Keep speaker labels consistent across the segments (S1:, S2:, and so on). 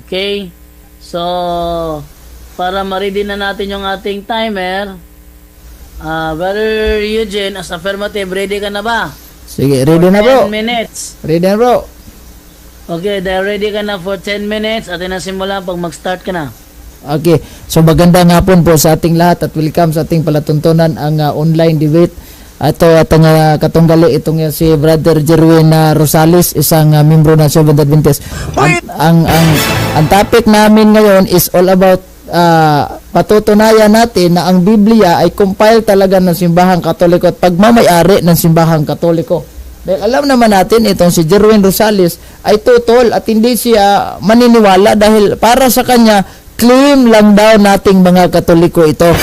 S1: Okay? So, para ma-ready na natin yung ating timer, Brother Eugene, as affirmative, ready ka na ba?
S2: Sige, ready na bro.
S1: 10 minutes.
S2: Ready na bro.
S1: Okay, dahil ready ka na for 10 minutes, atin na simulan pag mag-start ka na.
S2: Okay, so magandang hapon po sa ating lahat at welcome sa ating palatuntunan ang online debate. Ito atong katunggali itong si Brother Jerwin Rosales, isang membro ng Seventh Adventist. Ang topic namin ngayon is all about patutunayan natin na ang Biblia ay compile talaga ng Simbahang Katoliko at pagmamayari ng Simbahang Katoliko. Dahil alam naman natin itong si Jerwin Rosales ay tutol at hindi siya maniniwala dahil para sa kanya claim lang daw nating mga Katoliko ito.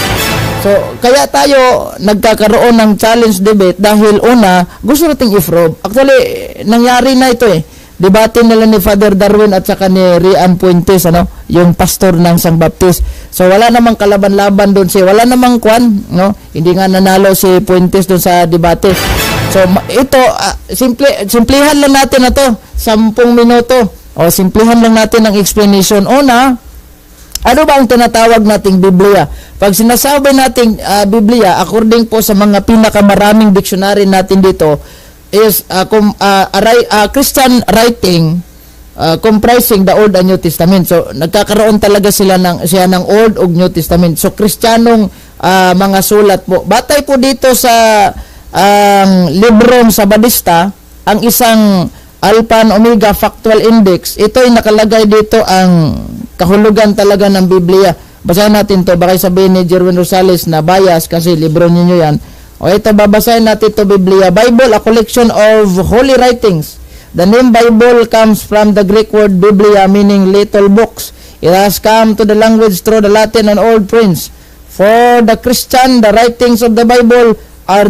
S2: So, kaya tayo nagkakaroon ng challenge debate dahil una, gusto nating i-probe. Actually, nangyari na ito eh. Debate nila ni Father Darwin at saka ni Rian Puentes, yung pastor ng Sang Baptist. So, wala namang kalaban-laban doon wala namang kwan, Hindi nga nanalo si Puentes doon sa debate. So, ito, simplihan lang natin na to, 10 minuto. O, simplihan lang natin ang explanation. Una, ano ba ang tinatawag nating Biblia? Pag sinasabi nating Biblia, according po sa mga pinakamaraming dictionary natin dito, is Christian writing comprising the Old and New Testament. So, nagkakaroon talaga siya ng Old o New Testament. So, Kristiyanong mga sulat po. Batay po dito sa librong Sabadista, ang isang Alpha and Omega Factual Index, ito ay nakalagay dito ang kahulugan talaga ng Biblia. Basahin natin to. Baka sabihin ni Jerwin Rosales na bias kasi libro ninyo yan. O ito, babasahin natin to Biblia. Bible, a collection of holy writings. The name Bible comes from the Greek word Biblia, meaning little books. It has come to the language through the Latin and Old Prints. For the Christian, the writings of the Bible are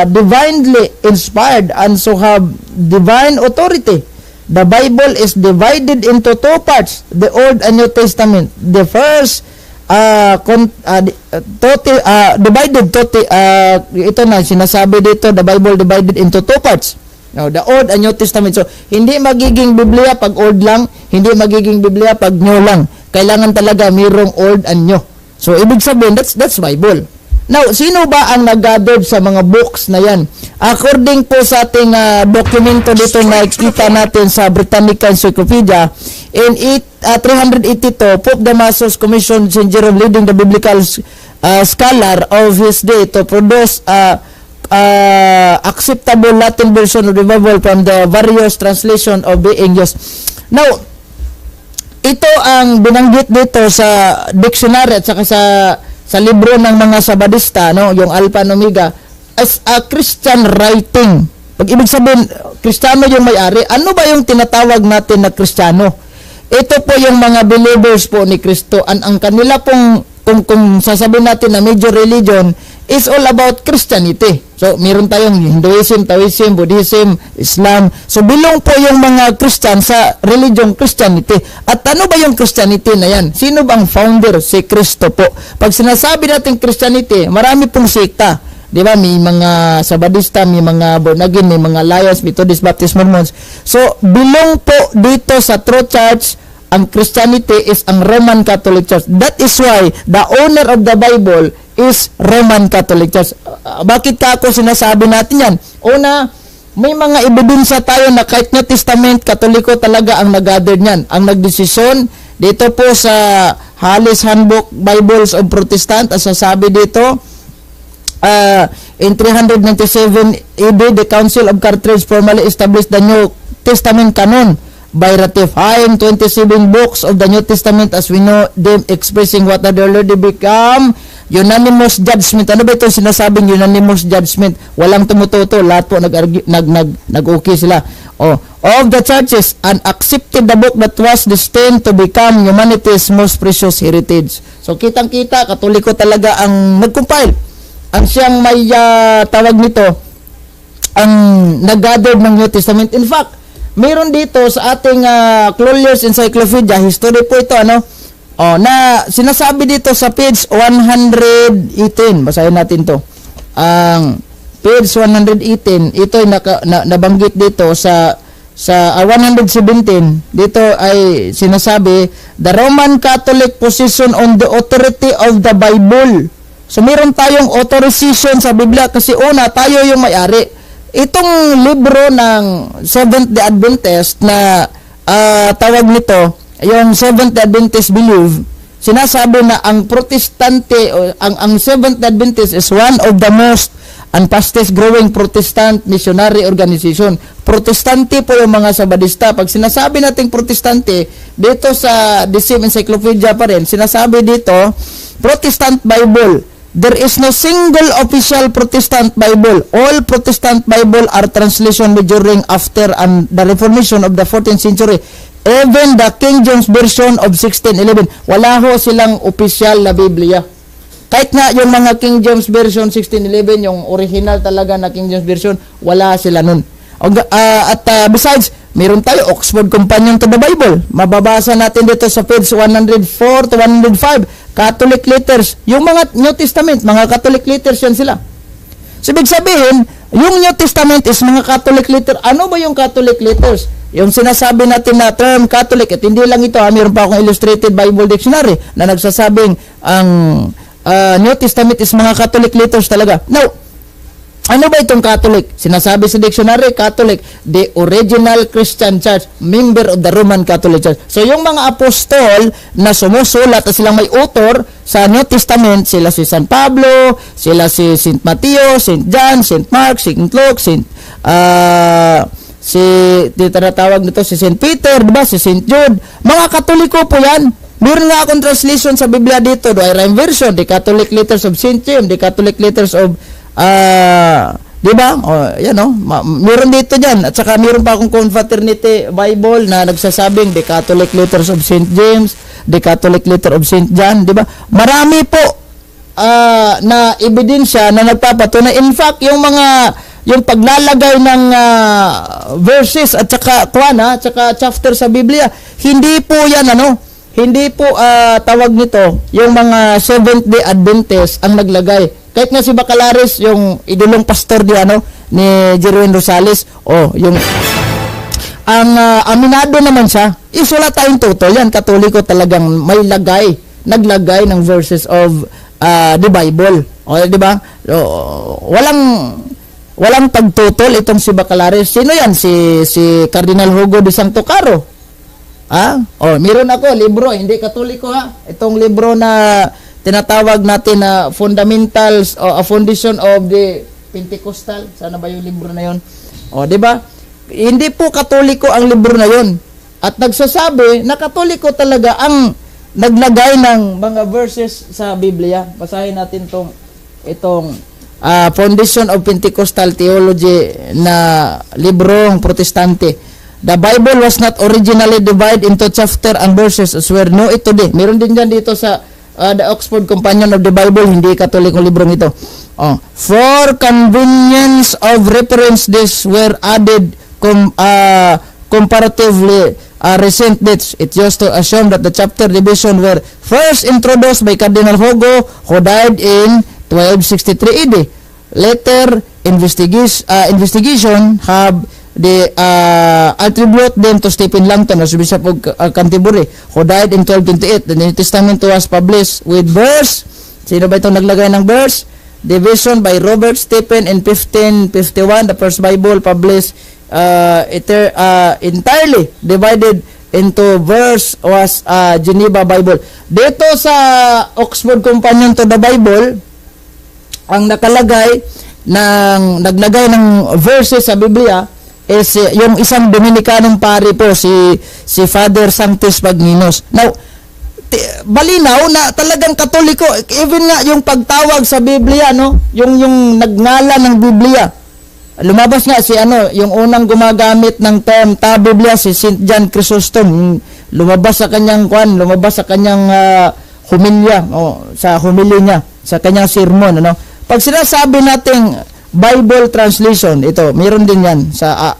S2: divinely inspired and so have divine authority. The Bible is divided into two parts, the Old and New Testament. The first ito na sinasabi dito, the Bible divided into two parts. Now, the Old and New Testament. So, hindi magiging Biblia pag Old lang, hindi magiging Biblia pag New lang. Kailangan talaga mayroong Old and New. So, ibig sabihin, that's Bible. Now, sino ba ang nag-gather sa mga books na yan? According po sa ating dokumento dito na nakikita natin sa Britannica Encyclopedia, in 382, Pope Damasus commissioned St. Jerome, leading the biblical scholar of his day, to produce acceptable Latin version of the Bible from the various translation of being used. Now, ito ang binanggit dito sa dictionary at saka sa libro ng mga Sabadista, yung Alpha and Omega, as a Christian writing. Pag ibig sabihin, Kristiyano yung may-ari, ano ba yung tinatawag natin na Kristiyano? Ito po yung mga believers po ni Kristo. Ang kanila pong, kung sasabihin natin na major religion, is all about Christianity. So, meron tayong Hinduism, Taoism, Buddhism, Islam. So, bilong po yung mga Christian sa religion Christianity. At ano ba yung Christianity na yan? Sino bang founder? Si Kristo po. Pag sinasabi natin Christianity, marami pong sekta. Di ba? May mga Sabadista, may mga Born Again, may mga Lions, Methodist, Baptist, Mormons. So, bilong po dito sa True Church, ang Christianity is ang Roman Catholic Church. That is why the owner of the Bible is Roman Catholic Church. Bakit ka ako sinasabi natin yan? Una, may mga ebidensya tayo na kahit New Testament, Katoliko talaga ang nag-gather niyan. Ang nagdesisyon dito po sa Hollis Handbook Bibles of Protestant, as sasabi dito, in 397 AD, the Council of Carthage formally established the New Testament canon by ratifying 27 books of the New Testament as we know them, expressing what had already become unanimous judgment. Ano ba ito sinasabing unanimous judgment? Walang tumututo, lahat po nag-okay sila. Of the churches, and accepted the book that was destined to become humanity's most precious heritage. So, kitang-kita, Katoliko talaga ang nag-compile. Ang siyang may tawag nito, ang nag-gather ng New Testament. In fact, mayroon dito sa ating Clollier's Encyclopedia, history po ito, na sinasabi dito sa page 118, basahin natin to. Ang page 118, ito ay nabanggit dito sa sa 117 dito ay sinasabi the Roman Catholic position on the authority of the Bible. So meron tayong authorization sa Biblia kasi una tayo yung may-ari. Itong libro ng Seventh-day Adventist na tawag nito yung Seventh-day Adventist Believe, sinasabi na ang Protestante ang Seventh-day Adventist is one of the most and fastest growing Protestant missionary organization. Protestante po yung mga Sabadista. Pag sinasabi nating Protestante, dito sa The Same Encyclopedia pa rin, sinasabi dito, Protestant Bible. There is no single official Protestant Bible. All Protestant Bible are translation made during, after, and the Reformation of the 14th century. Even the King James Version of 1611. Wala ho silang official na Biblia. Kahit nga yung mga King James Version 1611, yung original talaga na King James Version, wala sila nun. Besides, meron tayo Oxford Companion to the Bible. Mababasa natin dito sa page 104 to 105, Catholic letters. Yung mga New Testament, mga Catholic letters yan sila. So, ibig sabihin, yung New Testament is mga Catholic letter. Ano ba yung Catholic letters? Yung sinasabi natin na term Catholic, at hindi lang ito, meron pa akong Illustrated Bible Dictionary na nagsasabing ang New Testament is mga Catholic letters talaga. Now, ano ba itong Catholic? Sinasabi sa dictionary, Catholic, the original Christian Church, member of the Roman Catholic Church. So, yung mga apostol na sumusulat at silang may author sa New Testament, sila si San Pablo, sila si St. Matthew, St. John, St. Mark, St. Luke, tinatawag nito si St. Peter, diba? Si St. Jude. Mga Katoliko po yan. Meron nga akong translation sa Biblia dito, do I rhyme version, the Catholic letters of St. James, the Catholic letters of di ba? Yan meron dito diyan. At saka meron pa akong Confraternity Bible na nagsasabing the Catholic letters of St. James, the Catholic letter of St. John, di ba? Marami po na ebidensya na nagpapatunay. In fact, yung paglalagay ng verses at saka chapter sa Biblia, hindi po yan hindi po tawag nito yung mga Seventh-day Adventist ang naglagay. Kahit nga si Bacalaris, yung idolong pastor ni Jerwin Rosales, yung aminado naman siya. Wala tayong totoo yan. Katoliko talagang naglagay ng verses of the Bible. Di ba? Walang pagtutol itong si Bacalaris. Sino yan? Si Cardinal Hugo de Santo Caro. Meron ako libro, hindi Katoliko itong libro na tinatawag natin na Fundamentals o A Foundation of the Pentecostal. Sana ba yung libro na yon? Di ba? Hindi po Katoliko ang libro na yon. At nagsasabi na Katoliko talaga ang naglagay ng mga verses sa Biblia. Basahin natin itong Foundation of Pentecostal Theology na librong protestante. The Bible was not originally divided into chapter and verses as we know it today. Meron din dyan dito sa the Oxford Companion of the Bible, hindi Katolikong librong ito. For convenience of reference, these were added comparatively recent dates. It used to assume that the chapter division were first introduced by Cardinal Hugo, who died in 1263 AD. Later investigation have attribute them to Stephen Langton as Bishop of Canterbury, who died in 1228. The New Testament was published with verse. Sino ba itong naglagay ng verse? Division by Robert Stephen in 1551. The first Bible published entirely divided into verse was Geneva Bible. Dito sa Oxford Companion to the Bible, ang naglagay ng verses sa Biblia is yung isang Dominicanong pari po, si Father Sanctus Magninus. Now, balinaw na talagang Katoliko, even nga yung pagtawag sa Biblia, yung nagngalan ng Biblia. Lumabas nga yung unang gumagamit ng term Biblia, si St. John Chrysostom. Lumabas sa kanyang humilya, sa humilya niya, sa kanyang sermon, Pag sinasabi nating Bible translation, ito, meron din yan sa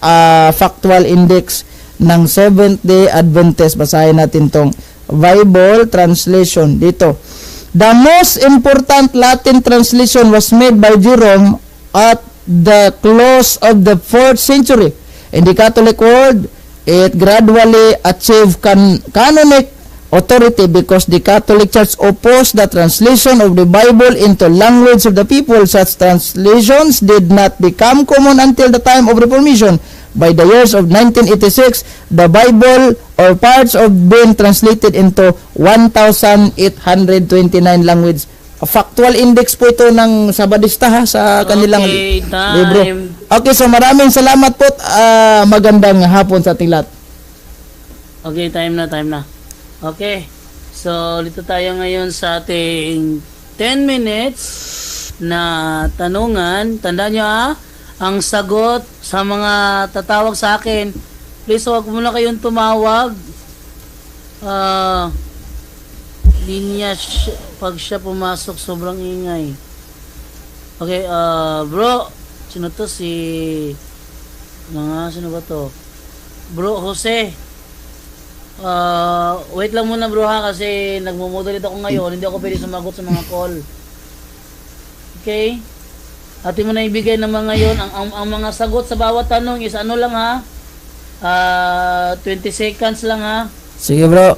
S2: factual index ng Seventh-day Adventist. Basahin natin tong Bible translation dito. The most important Latin translation was made by Jerome at the close of the 4th century. in the Catholic world, it gradually achieved canonic authority because the Catholic Church opposed the translation of the Bible into language of the people. Such translations did not become common until the time of Reformation. By the years of 1986, the Bible or parts of been translated into 1,829 language. A factual index po ito ng Sabadista ha, sa kanilang
S1: Okay,
S2: libro.
S1: time.
S2: Okay, so maraming salamat po. Magandang hapon sa ating lahat.
S1: Okay, time na. Okay. So, dito tayo ngayon sa ating 10 minutes na tanungan. Tandaan nyo ha, ang sagot sa mga tatawag sa akin, please huwag muna kayong tumawag. Linya, pag siya pumasok, sobrang ingay. Okay, bro, sino to? Sino ba to? Bro, Jose. Wait lang muna bro ha, kasi nagmo-moderate ako ngayon, hindi ako pwede sumagot sa mga call. Okay? Atin mo na ibigay naman ngayon ang mga sagot sa bawat tanong is ano lang ha? 20 seconds lang ha.
S2: Sige bro.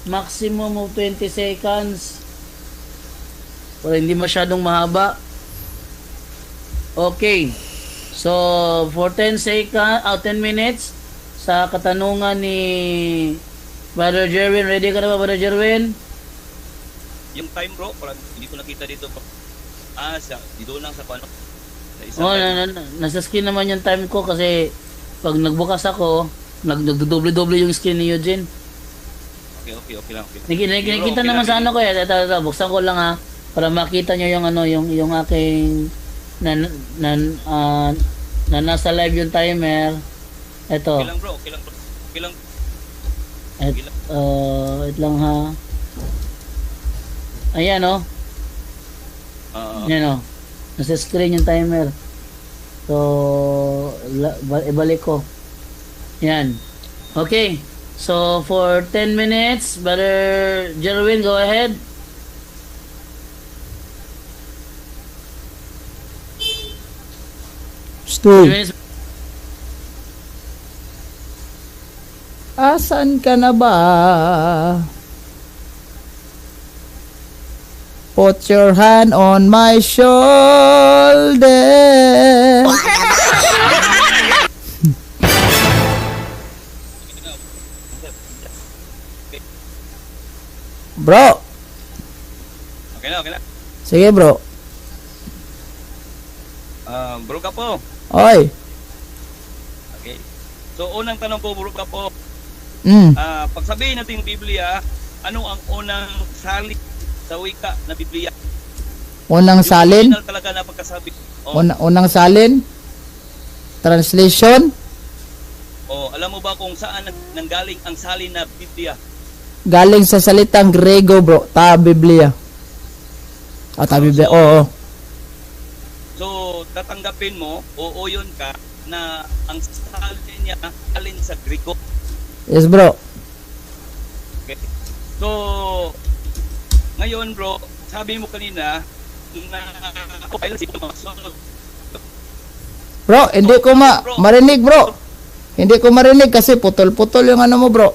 S1: Maximum of 20 seconds. Para hindi masyadong mahaba. Okay. So, for 10 minutes sa katanungan ni Brother Jerwin. Ready ka na ba, Brother Jerwin?
S3: Yung time bro, parang hindi ko nakita dito. Dito lang sa paano.
S1: Nasa screen naman yung time ko kasi pag nagbukas ako, nagdodoble-doble yung screen ni Eugene.
S3: Okay lang.
S1: Nakikita naman sa ano ko ito, buksan ko lang ha para makita nyo yung aking na nasa live yung timer. Ito.
S3: Okay lang bro.
S1: Wait lang ha. Ayan o. Yan o. Nasa screen yung timer. So, ibalik ko. Yan. Okay. So, for 10 minutes, Brother Jerwin, go ahead.
S2: Steve, asan ka na ba? Put your hand on my shoulder. Bro.
S3: Okay na.
S2: Sige bro.
S3: Bro ka po.
S2: Oy.
S3: Okay. So, unang tanong po bro ka po. Pag sabihin natin Biblia, ano ang unang salin sa wika na Biblia?
S2: Unang salin?
S3: Yung talaga na pagkasabi.
S2: Unang salin? Translation?
S3: Alam mo ba kung saan nanggaling ang salin na Biblia?
S2: Galing sa salitang Grego bro, ta Biblia. Biblia, oo.
S3: So, tatanggapin mo, oo yun ka, na ang salin niya galing sa Grego.
S2: Yes bro.
S3: Okay. So, ngayon bro, sabi mo kanina na ako kailan si
S2: Bro, hindi ko marinig bro. Hindi ko marinig kasi putol-putol yung ano mo bro.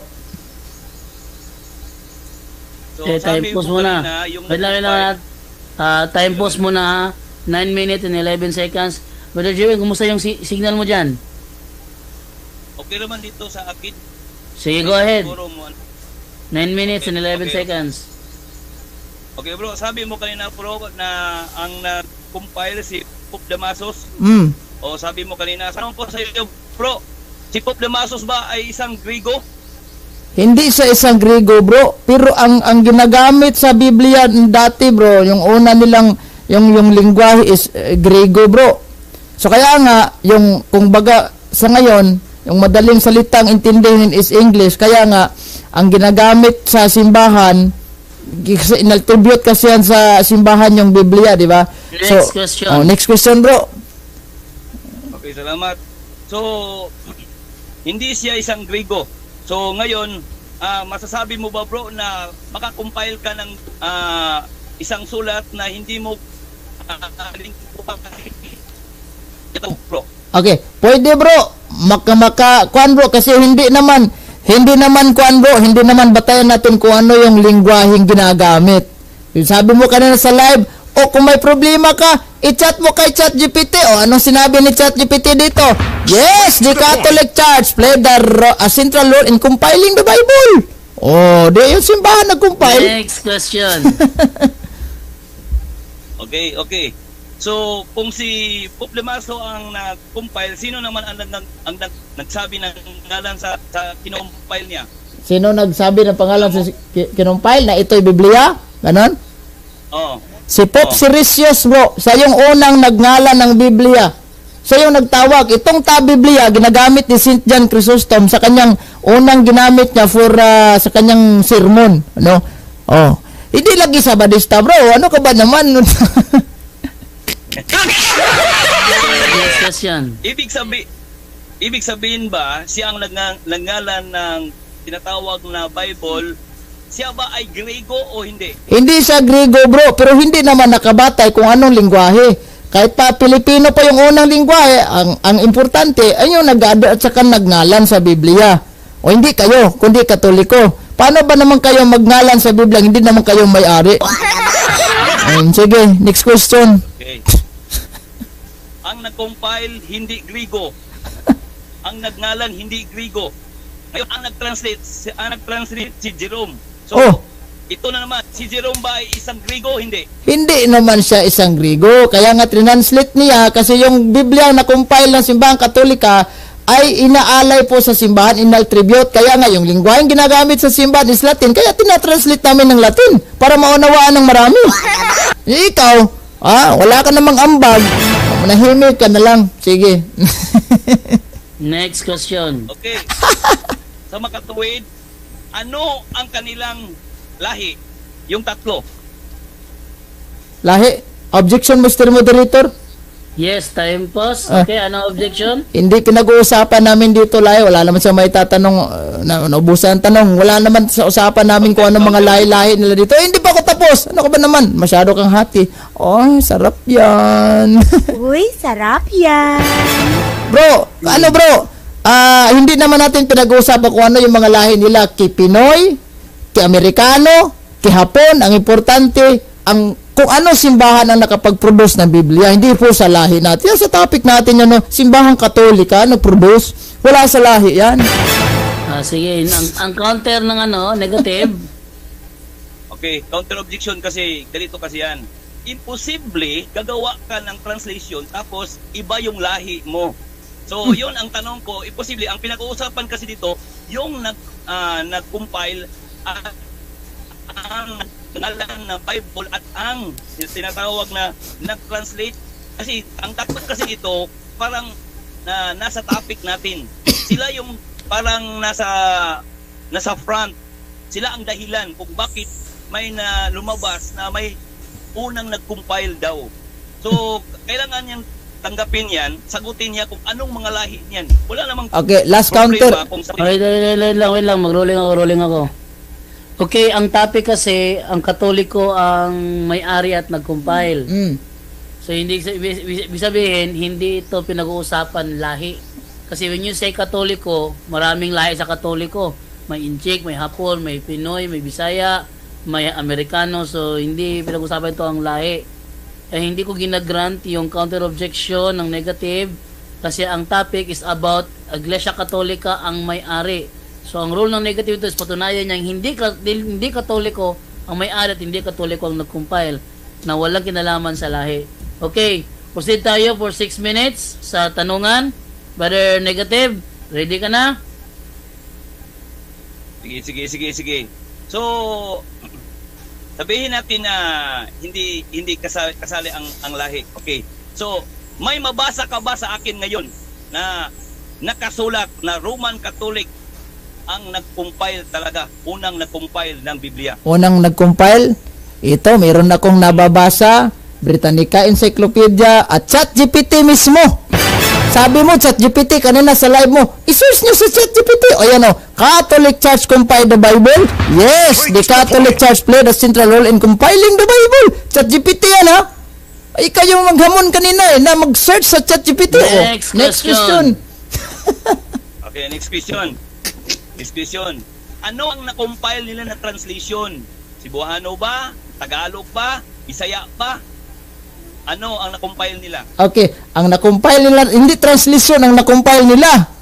S3: So,
S1: Time pause muna. Wait lang. Time pause muna ha. 9 minutes and 11 seconds. Brother Jerwin, kumusta yung signal mo dyan?
S3: Okay naman dito sa akin.
S1: Sige, go ahead. 9
S3: Siguro
S1: minutes and 11
S3: Okay.
S1: seconds.
S3: Okay bro, sabi mo kanina bro na ang nag-compile si Pope Damasus. O sabi mo kanina, saan po sa iyo bro? Si Pope Damasus ba ay isang Grego?
S2: Hindi sa isang Grego bro, pero ang ginagamit sa Biblia dati bro, yung una nilang yung lingwahe is Grego bro. So kaya nga yung kung baga sa ngayon, yung madaling salitang intindihin is English. Kaya nga ang ginagamit sa simbahan, inattribute kasi yan sa simbahan yung Biblia, di ba?
S1: Next question.
S2: Next question bro.
S3: Okay, salamat. So, hindi siya isang Grego. So, ngayon, masasabi mo ba bro na makakompile ka ng isang sulat na hindi mo ito bro?
S2: Okay, pwede bro. Kuan bro kasi hindi naman kuan bro, hindi naman batayan natin kung ano yung lingwaheng ginagamit. Yung sabi mo kanina sa live, o kung may problema ka, i-chat mo kay ChatGPT. O anong sinabi ni ChatGPT dito? Yes, the Catholic Church played a central role in compiling the Bible. Oh, di yung simbahan nag-compile.
S1: Next question.
S3: Okay. So, kung si Pope Damaso ang nag-compile, sino naman ang nagsabi ng ngalan sa kinompile niya?
S2: Sino nagsabi ng pangalan sa kinumpile na ito'y Biblia? Ganon?
S3: Oo.
S2: Si Pope Siricius bro, siya yung unang nagngalan ng Biblia. Siya yung nagtawag. Itong Biblia, ginagamit ni St. John Chrysostom sa kanyang unang ginamit niya for sa kanyang sermon. Ano? Oh. Hindi lagi Sabadista bro. Ano ka ba naman?
S1: Next question.
S3: Ibig sabihin ba siya ang nagngalan ng tinatawag na Bible, siya ba ay Grego o hindi?
S2: Hindi siya Grego bro, pero hindi naman nakabatay kung anong lingwahe. Kahit pa Pilipino pa yung unang lingwahe, ang importante ay yung nag-ada at saka nagngalan sa Biblia. O hindi kayo, kundi Katoliko. Paano ba naman kayo magngalan sa Biblia, hindi naman kayo may-ari? Sige, next question.
S3: Okay. Ang nag-compile, hindi Grego. Ang nagngalan, hindi Grego. Ngayon, ang nag-translate si Jerome. So, ito na naman, si Jerome ba ay isang Grego? Hindi.
S2: Hindi naman siya isang Grego. Kaya nga translate niya kasi yung Biblia na compile ng Simbahang Katolika ay inaalay po sa simbahan, inattribute. Kaya nga yung lingwaheng ginagamit sa simbahan is Latin. Kaya tinatranslate namin ng Latin para maunawaan ng marami. Ikaw, wala ka namang ambag. Manahimik ka na lang. Sige.
S1: Next question.
S3: Okay. Sa makatuwid, ano ang kanilang lahi? Yung tatlo.
S2: Lahi. Objection, Mr. Moderator?
S1: Yes, time pause. Okay, ano objection?
S2: Hindi pinag-uusapan namin dito lahi. Wala naman siya may tatanong, naubusan ang tanong. Wala naman sa usapan namin kung anong mga lahi-lahi nila dito. Hindi pa ako tapos. Ano ka ba naman? Masyado kang hati. Oh, sarap yan.
S4: Uy, sarap yan.
S2: Bro, ano bro? Hindi naman natin pinag-uusapan kung ano yung mga lahi nila. Ki Pinoy, ki Amerikano, ki Hapon. Ang importante, kung ano simbahan ang nakapag-produce ng Biblia, hindi po sa lahi natin. Yan sa topic natin yan, simbahang Katolika nag-produce, wala sa lahi yan.
S1: Sige, ang counter ng negative.
S3: Okay, counter objection kasi ganito kasi yan. Imposible gagawa ka ng translation tapos iba yung lahi mo. So, yun ang tanong ko, imposible. Ang pinag-uusapan kasi dito, yung nag-compile at ang ngalan na Bible at ang tinatawag na nag-translate. Kasi ang takot kasi ito, parang nasa topic natin. Sila yung parang nasa front. Sila ang dahilan kung bakit may lumabas na may unang nag-compile daw. So, kailangan niyang tanggapin yan, sagutin niya kung anong mga lahi niyan. Wala namang
S2: okay, last counter.
S1: Wait lang, mag-rolling ako. Okay, ang topic kasi, ang Katoliko ang may-ari at nag-compile. So, hindi ibig sabihin, hindi ito pinag-uusapan lahi. Kasi when you say Katoliko, maraming lahi sa Katoliko. May Inchik, may Hapon, may Pinoy, may Bisaya, may Amerikano. So, hindi pinag-uusapan ito ang lahi. Hindi ko ginagrant yung counter objection ng negative kasi ang topic is about Iglesia Katolika ang may-ari. So ang rule ng negative ito is patunayan niya hindi Katoliko ang may-ari at hindi Katoliko ang nag-compile na walang kinalaman sa lahi. Okay, proceed tayo for 6 minutes sa tanungan. Brother Negative, ready ka na?
S3: Sige. So, sabihin natin na hindi kasali ang lahi. Okay. So, may mabasa ka ba sa akin ngayon na nakasulat na Roman Catholic ang nag-compile talaga, unang nag-compile ng Biblia?
S2: Unang nag-compile? Ito, mayroon akong nababasa, Britannica Encyclopedia at ChatGPT mismo. Sabi mo, ChatGPT, kanina sa live mo, i-search nyo sa ChatGPT. O yan o, Catholic Church compiled the Bible? Yes, the Catholic Church played a central role in compiling the Bible. ChatGPT yan ha. Ay, kayo maghamon kanina na mag-search sa ChatGPT.
S1: Next question.
S3: Okay, next question. Next question. Ano ang na-compile nila na translation? Cebuano ba? Tagalog ba? Bisaya ba? Ano ang na-compile nila?
S2: Okay, ang na-compile nila, hindi translation ang na-compile nila.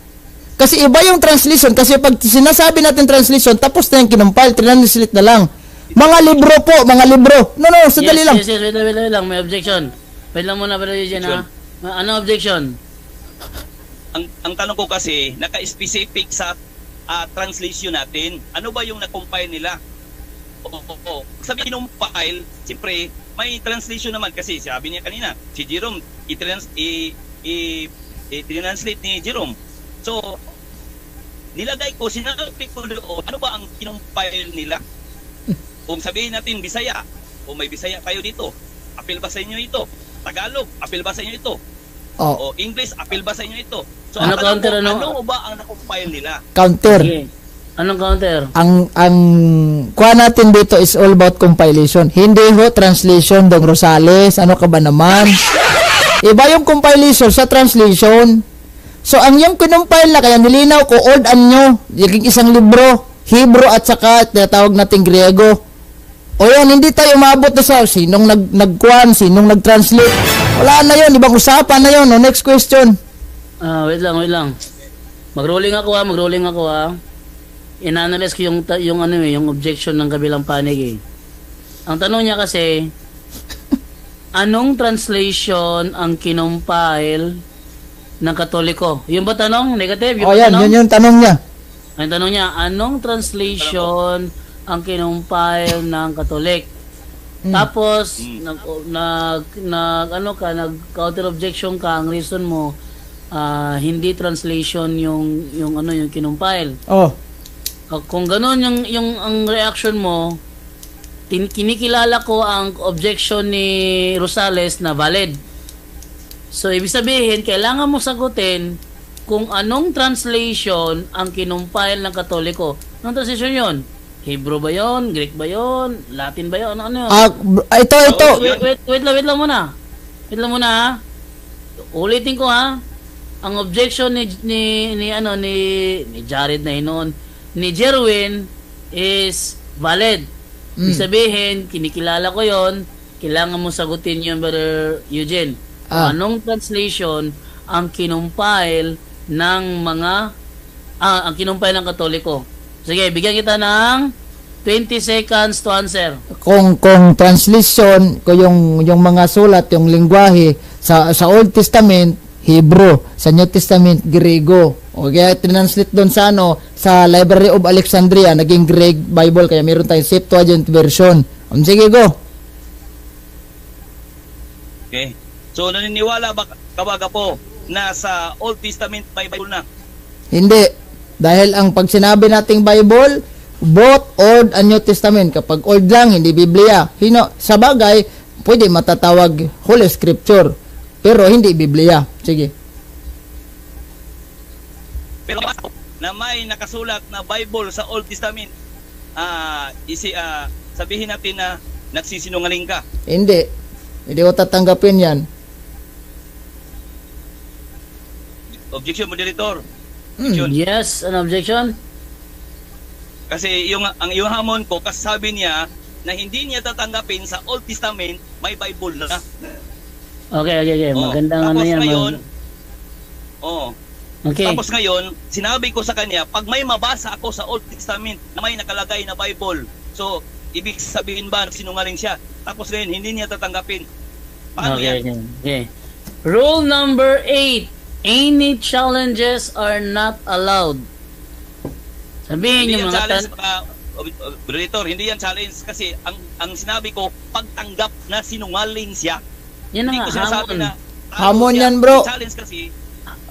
S2: Kasi iba yung translation. Kasi pag sinasabi natin translation, tapos na yung kinumpile, translate na lang. Mga libro po, mga libro. No, sandali lang.
S1: Yes, wait lang. May objection. Wait lang muna, Brother Eugene, ha? Ano objection?
S3: Ang tanong ko kasi, naka-specific sa translation natin. Ano ba yung na-compile nila? Oo. Sabi kinumpile, siyempre, may translation naman kasi sabi niya kanina, si Jerome, i-translate ni Jerome. So, nilagay ko, sinabi ko doon, ano ba ang kinumpile nila? Kung sabihin natin Bisaya, o may Bisaya kayo dito, apil ba sa inyo ito? Tagalog, apil ba sa inyo ito? O English, apil ba sa inyo ito? So,
S1: Ano counter, ano?
S3: Ano ba ang na-compile nila?
S2: Counter.
S1: Okay. Anong counter?
S2: Ang kuha natin dito is all about compilation. Hindi ho translation, Dong Rosales. Ano ka ba naman? Iba yung compilation sa translation. So, ang yung kinumpile na, kaya nilinaw ko, old anyo, yung isang libro, Hebrew at saka tinatawag nating Griego. O yan, hindi tayo umabot na sa sinong nagkuhan, sinong nag-translate. Wala na yun, ibang usapan na yun. O, next question.
S1: Wait lang. Mag-rolling ako ha. In-analyze ko yung objection ng kabilang panig eh. Ang tanong niya kasi, anong translation ang kinumpile ng Katoliko? Yung ba tanong? Negative?
S2: O yan, yun yung tanong niya.
S1: Ang tanong niya, anong translation ang kinumpile ng Katolik? Tapos, nag-counter objection ka, ang reason mo, hindi translation yung kinumpile. Kung gano'n yung ang reaction mo, kinikilala ko ang objection ni Rosales na valid. So, ibig sabihin, kailangan mo sagutin kung anong translation ang kinumpile ng Katoliko. Anong translation yun? Hebrew ba yun? Greek ba yun? Latin ba yun? Ano yun?
S2: Ito.
S1: Wait lang muna. Ha? Ulitin ko ha. Ang objection ni Jared na noon, ni Jerwin is valid. Ibig sabihin, kinikilala ko yon, kailangan mo sagutin yun, Brother Eugene. Anong translation ang kinumpile ng ang kinumpile ng Katoliko? Sige, bigyan kita ng 20 seconds to answer.
S2: Kung translation ko yung mga sulat, yung lingwahe sa Old Testament, Hebrew, sa New Testament, Griego. O kaya translate doon sa Library of Alexandria, naging Greek Bible, kaya meron tayong Septuagint version. Sige, go.
S3: Okay. So, naniniwala ba kabaga po na sa Old Testament Bible na?
S2: Hindi. Dahil ang pag sinabi nating Bible, both Old and New Testament. Kapag Old lang, hindi Biblia. Sa bagay, pwede matatawag Holy Scripture. Pero hindi Biblia. Sige.
S3: Pero na may nakasulat na Bible sa Old Testament, sabihin natin na nagsisinungaling ka.
S2: Hindi. Hindi ko tatanggapin yan.
S3: Objection, moderator.
S1: Yes, an objection?
S3: Kasi ang iyong hamon ko, kasi sabi niya na hindi niya tatanggapin sa Old Testament, may Bible na.
S1: Okay. Magandang ano yan. Okay.
S3: Tapos ngayon, sinabi ko sa kanya, pag may mabasa ako sa Old Testament na may nakalagay na Bible, so, ibig sabihin ba, sinungaling siya? Tapos ngayon, hindi niya tatanggapin. Paano yan?
S1: Okay. Rule number 8. Any challenges are not allowed. Sabihin
S3: Hindi
S1: yung
S3: yan
S1: mga
S3: challenge, Brother, hindi yan challenge kasi ang sinabi ko, pagtanggap na sinungaling siya.
S1: Yan
S3: Hindi
S1: na
S3: ko
S1: nga,
S3: sinasabi
S1: hamon.
S3: na
S2: Hamon yan, bro.
S3: Challenge kasi.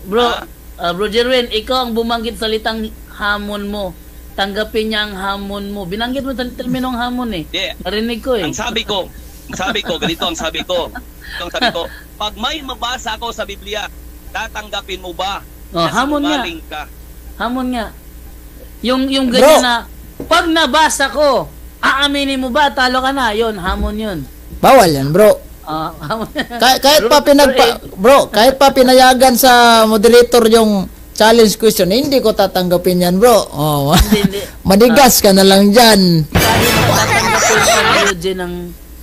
S1: Bro Jerwin, ikaw ang bumanggit salitang hamon mo. Tanggapin niya ang hamon mo. Binanggit mo terminong hamon eh.
S3: Yeah.
S1: Narinig ko eh.
S3: Ang sabi ko, ganito ang sabi ko. Pag may mabasa ako sa Biblia, tatanggapin mo ba na
S1: hamon nga.
S3: sinungaling ka?
S1: Hamon nga. Yung ganyan na, pag nabasa ko, aaminin mo ba, talo ka na. Yun, hamon yun.
S2: Bawal yan, bro. Kahit pa kahit pa pinayagan sa moderator yung challenge question, hindi ko tatanggapin yan, bro. Oh.
S1: Hindi.
S2: Manigas ka na lang dyan.
S1: Kahit matatanggapin sa ni Eugene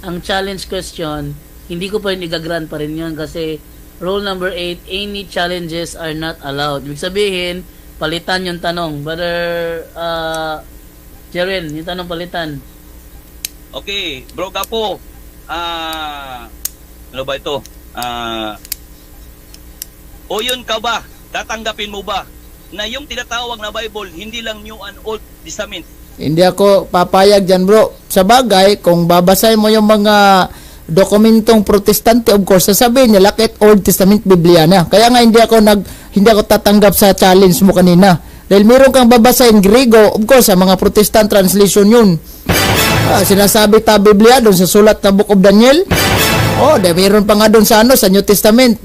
S1: ang challenge question, hindi ko pa rin igagrant pa rin yun kasi rule number 8, any challenges are not allowed. Ibig sabihin, palitan yung tanong. Brother Jerwin, yung tanong palitan.
S3: Okay, bro Gapo. Ano ba ito? O yun ka ba? Tatanggapin mo ba na yung tinatawag na Bible hindi lang New and Old Testament?
S2: Hindi ako papayag dyan, bro. Sa bagay, kung babasahin mo yung mga dokumentong protestante, of course, sasabihin nila kahit Old Testament Biblia na. Kaya nga hindi ako tatanggap sa challenge mo kanina. Dahil meron kang babasahin Grego, of course, sa mga Protestant translation yun. Sinasabi ta Biblia doon sa sulat na Book of Daniel. Dahil meron pa nga doon sa sa New Testament,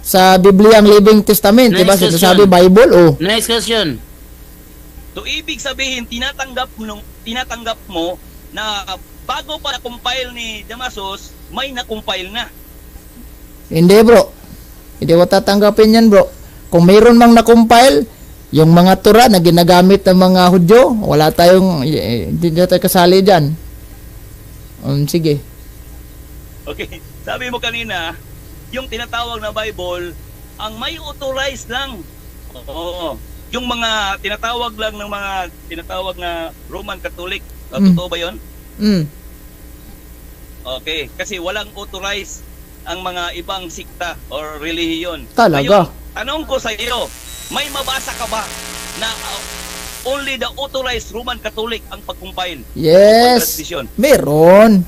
S2: sa Biblia ang Living Testament,
S1: Next
S2: diba?
S1: question.
S2: Sinasabi Bible,
S1: Next question.
S3: So ibig sabihin tinatanggap mo na bago pa na-compile ni Damasus, may na-compile na.
S2: Hindi, bro. Hindi ko tatanggapin yan, bro. Kung mayroon mang na-compile, yung mga tura na ginagamit ng mga Hudyo, wala tayong, hindi na tayo kasali dyan. Sige.
S3: Okay. Sabi mo kanina, yung tinatawag na Bible, ang may authorized lang. Oo. Yung mga tinatawag na Roman Catholic. Totoo ba yun? Okay. Kasi walang authorized ang mga ibang sikta or relihiyon.
S2: Talaga?
S3: Ngayon, tanong ko sa iyo, may mabasa ka ba na only the authorized Roman Catholic ang pag-compile?
S2: Yes. Meron.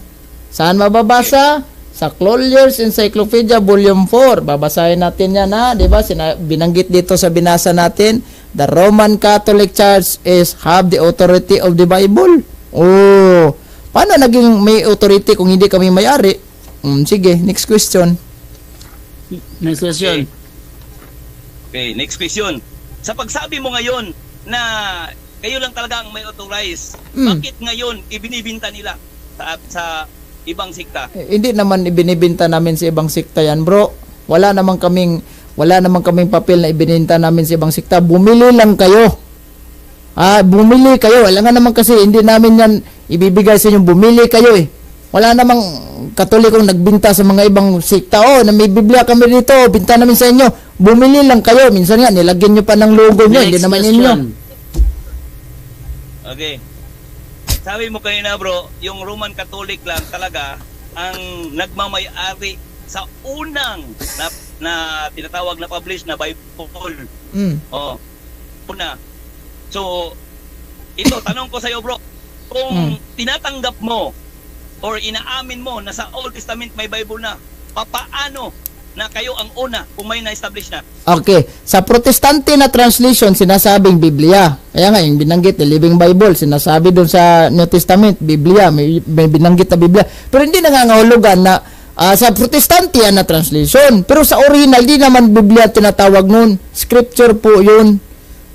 S2: Saan mababasa? Sa Clollier's Encyclopedia Volume 4. Babasahin natin yan, ha? Diba? Binanggit dito sa binasa natin, the Roman Catholic Church have the authority of the Bible. Paano naging may authority kung hindi kami may-ari? Sige, next question.
S1: Next question.
S3: Okay, next question. Sa pagsabi mo ngayon na kayo lang talaga ang may authorize, bakit ngayon ibinibinta nila sa ibang sikta?
S2: Hindi naman ibinibinta namin sa ibang sikta yan, bro. Wala naman kaming papel na ibinenta namin sa ibang sikta. Bumili lang kayo. Bumili kayo. Wala nga naman kasi hindi namin yan ibibigay sa inyo. Bumili kayo eh. Wala namang Katolikong nagbinta sa mga ibang sikta. Na may Biblia kami dito. Binta namin sa inyo. Bumili lang kayo. Minsan nga, nilagyan nyo pa ng logo nyo. Hindi naman inyo.
S3: Okay. Sabi mo kanina, bro, yung Roman Catholic lang talaga ang nagmamay-ari sa unang na tinatawag na publish na Bible. Una. So, ito, tanong ko sa iyo, bro, kung tinatanggap mo or inaamin mo na sa Old Testament may Bible na, papaano na kayo ang una kung may na-establish na?
S2: Okay. Sa Protestante na translation, sinasabing Biblia. Kaya nga, yung binanggit na Living Bible, sinasabi doon sa New Testament, Biblia, may binanggit na Biblia. Pero hindi nangangahulugan na sa Protestante yan na translation. Pero sa original, di naman Biblia tinatawag nun. Scripture po yun.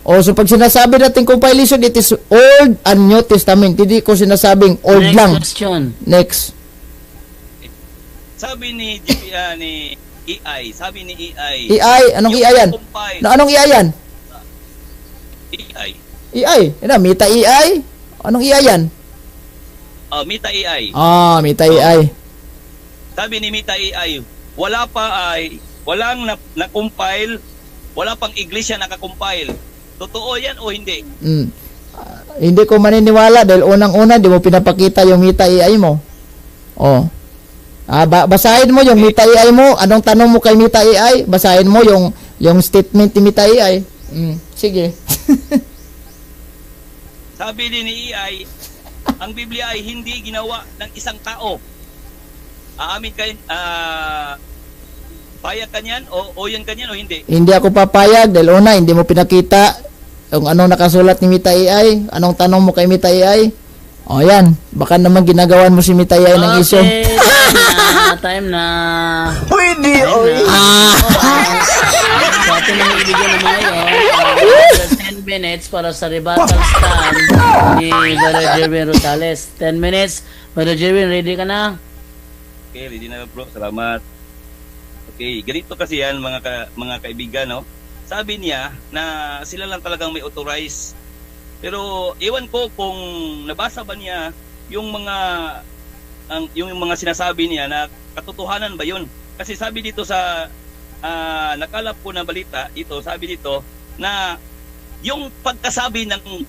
S2: So pag sinasabi natin compilation, it is Old and New Testament. Hindi ko sinasabing old
S1: Next
S2: lang.
S1: question.
S2: Next.
S3: Sabi ni EI,
S2: EI, anong EI yan? Anong EI yan?
S3: EI.
S2: EI, Mita EI? Anong EI yan?
S3: Mita EI.
S2: Mita EI.
S3: Sabi ni Mita EI, walang na-compile, wala pang iglesia naka-compile. Totoo yan o hindi?
S2: Hindi ko maniniwala dahil unang-una di mo pinapakita yung Mita EI mo. Basahin mo yung Mita AI mo. Anong tanong mo kay Mita AI? Basahin mo yung statement ni Mita AI. Sige.
S3: Sabi din ni AI, ang Biblia ay hindi ginawa ng isang tao. Aamin kayo, payag kanyan o yan kanyan o hindi?
S2: Hindi ako papayag dahil una, hindi mo pinakita yung anong nakasulat ni Mita AI. Anong tanong mo kay Mita AI? Yan. Baka naman ginagawan mo si Mita AI ng issue.
S1: Time na.
S2: Pwede,
S1: So, ito na yung ibigay naman ngayon. 10 minutes para sa rebuttal stand ni Brother Jerwin Rosales. 10 minutes. Brother Jerwin, ready ka na?
S3: Okay, ready na bro. Salamat. Okay, ganito kasi yan mga kaibigan, no? Sabi niya na sila lang talagang may authorize. Pero ewan ko kung nabasa ba niya yung mga sinasabi niya na katotohanan ba 'yun? Kasi sabi dito sa nakalap ko na balita, sabi dito na yung pagkasabi ng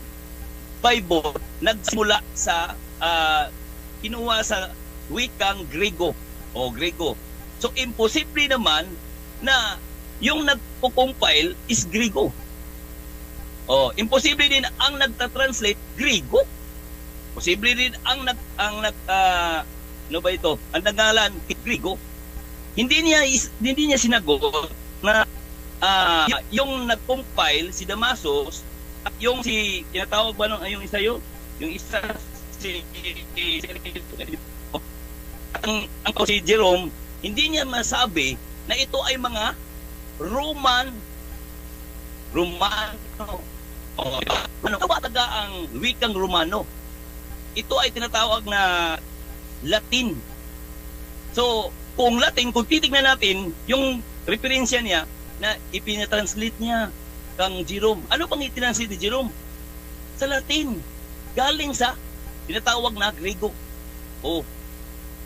S3: Bible nagsimula sa kinuha sa wikang Grego o Grego. So imposible naman na yung nagko-compile is Grego. Imposible din ang nagta-translate Grego. Posible din ang ano ba ito? Ang nangalan Grego. Hindi niya sinagot na yung nag-compile si Damasus at yung tinatawag ba nung yung isa si Jerome, hindi niya masabi na ito ay mga Romano. Ano ba taga ang wikang Romano? Ito ay tinatawag na Latin. So, kung Latin, kung titignan natin yung referensya niya na ipinatranslate niya kang Jerome. Ano pang itinranslate ni Jerome? Sa Latin. Galing sa tinatawag na Grego.